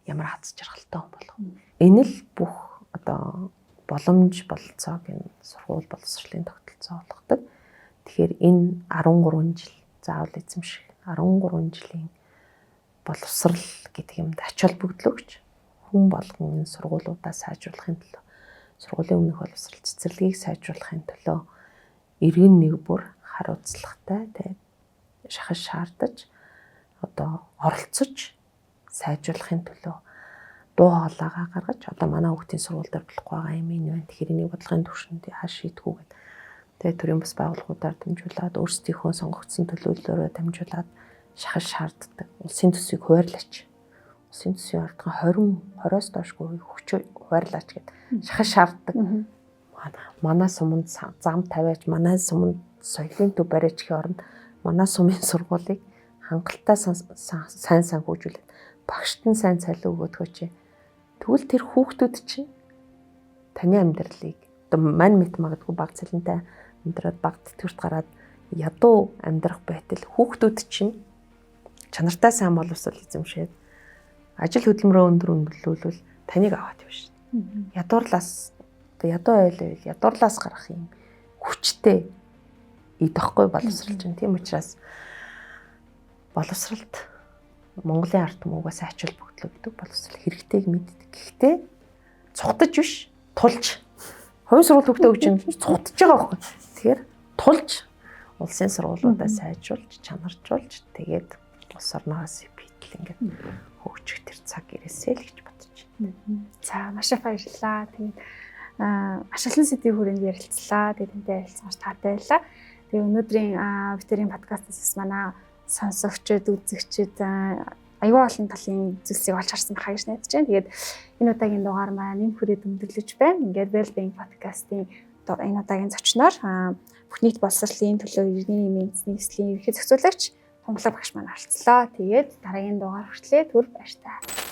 ямар хаз жаргалтай хүн болох. Энэ л бүх одоо боломж бололцоог энэ сургууль боловсролын тогтолцоо олгодог. Тэгэхээр энэ 13 жил заавал эзэмших 13 жилийн боловсрал гэдэг юмд ач холбогдол өгч хүн болгон энэ сургуулиудаа сайжруулахын төлөө сургуулийн өмнөх боловсрол цэцэрлэгийг сайжруулахын төлөө иргэн нэг бүр хариуцлагатай тэ шахаж шаардаж одоо оролцож сайжруулахын төлөө дуу хоолойгоо гаргаж одоо манай хүүхдийн сургууль дээр болохгүй байгаа юм энэ байна. Тэгэхээр энийг бодлогын түвшинд яаж шийдэх үү гэдэг. Тэгээ төрийн бас байгууллагуудаар дамжуулаад өөрсдийнхөө сонгогдсон төлөөллөөрөө дамжуулаад шахаж шаарддаг. Улсын төсвийг хуваарлаач. Улсын төсвийн ордгон 20-оос доошгүй хөгчөө хуваарлаач гэд шахаж шаарддаг. Манай суманд зам тавиач, манай суманд соёлын төв бариач гэхийн оронд манай сумын сургуулийг хангалттай сайн санхүүжүүлээд багшд нь сайн цалин өгөөдгөөч. Тэгвэл тэр хүүхдүүд чинь таны амьдралыг одоо мань мэт магадгүй баг цалинтай амьдраад баг тэтгэврт гараад ядуу амьдрах байтал хүүхдүүд чинь чанартай сайн боловсрол эзэмшээд ажил хөдөлмөрөө өндөр өндөрлүүлвэл таныг аваад явна шүү дээ. Ядуурлаас одоо ядуу ойлоо ядуурлаас гарах юм хүчтэй идэхгүй боловсрол чинь. Тийм учраас боловсролд Монголын ард түмэн угаасаа ач холбогдол өгдөг, боловсрол хэрэгтэйг мэддэг. Гэхдээ цухтаж биш, тулж. Хувийн сургууль хөвгтөө өгч юм цухтаж байгаа байхгүй. Тэгэхээр тулж улсын сургуулиудаа сайжруулж, чанаржуулж тэгээд улс орноос битэл ингээд хөгжих тэр цаг ирээсэй л гэж бодож байна. За маш их баярлалаа. Тэгээд маш олон сэдвийн хүрээнд ярилцлаа. Тэгээд тэнтэй ярилцсан маш таатай байлаа. Тэгээд өнөөдрийн битэрийн подкастаас манай сонсогчид, үзэгчид аюул олон талын зүйлсийг олж харсан байхаа гэж найдаж байна. Тэгээд энэ удаагийн дугаар маань энэ хүрээд өндөрлөж байна. Ингээд Wellbeing podcast-ийн энэ удаагийн зочноор бүх нийт боловсролын төлөө иргэний нийгмийн нэгслийн ерөнхий зохицуулагч Тунгалаг багш маань оролцлоо. Тэгээд дараагийн дугаар хүртлээр түр баяртай.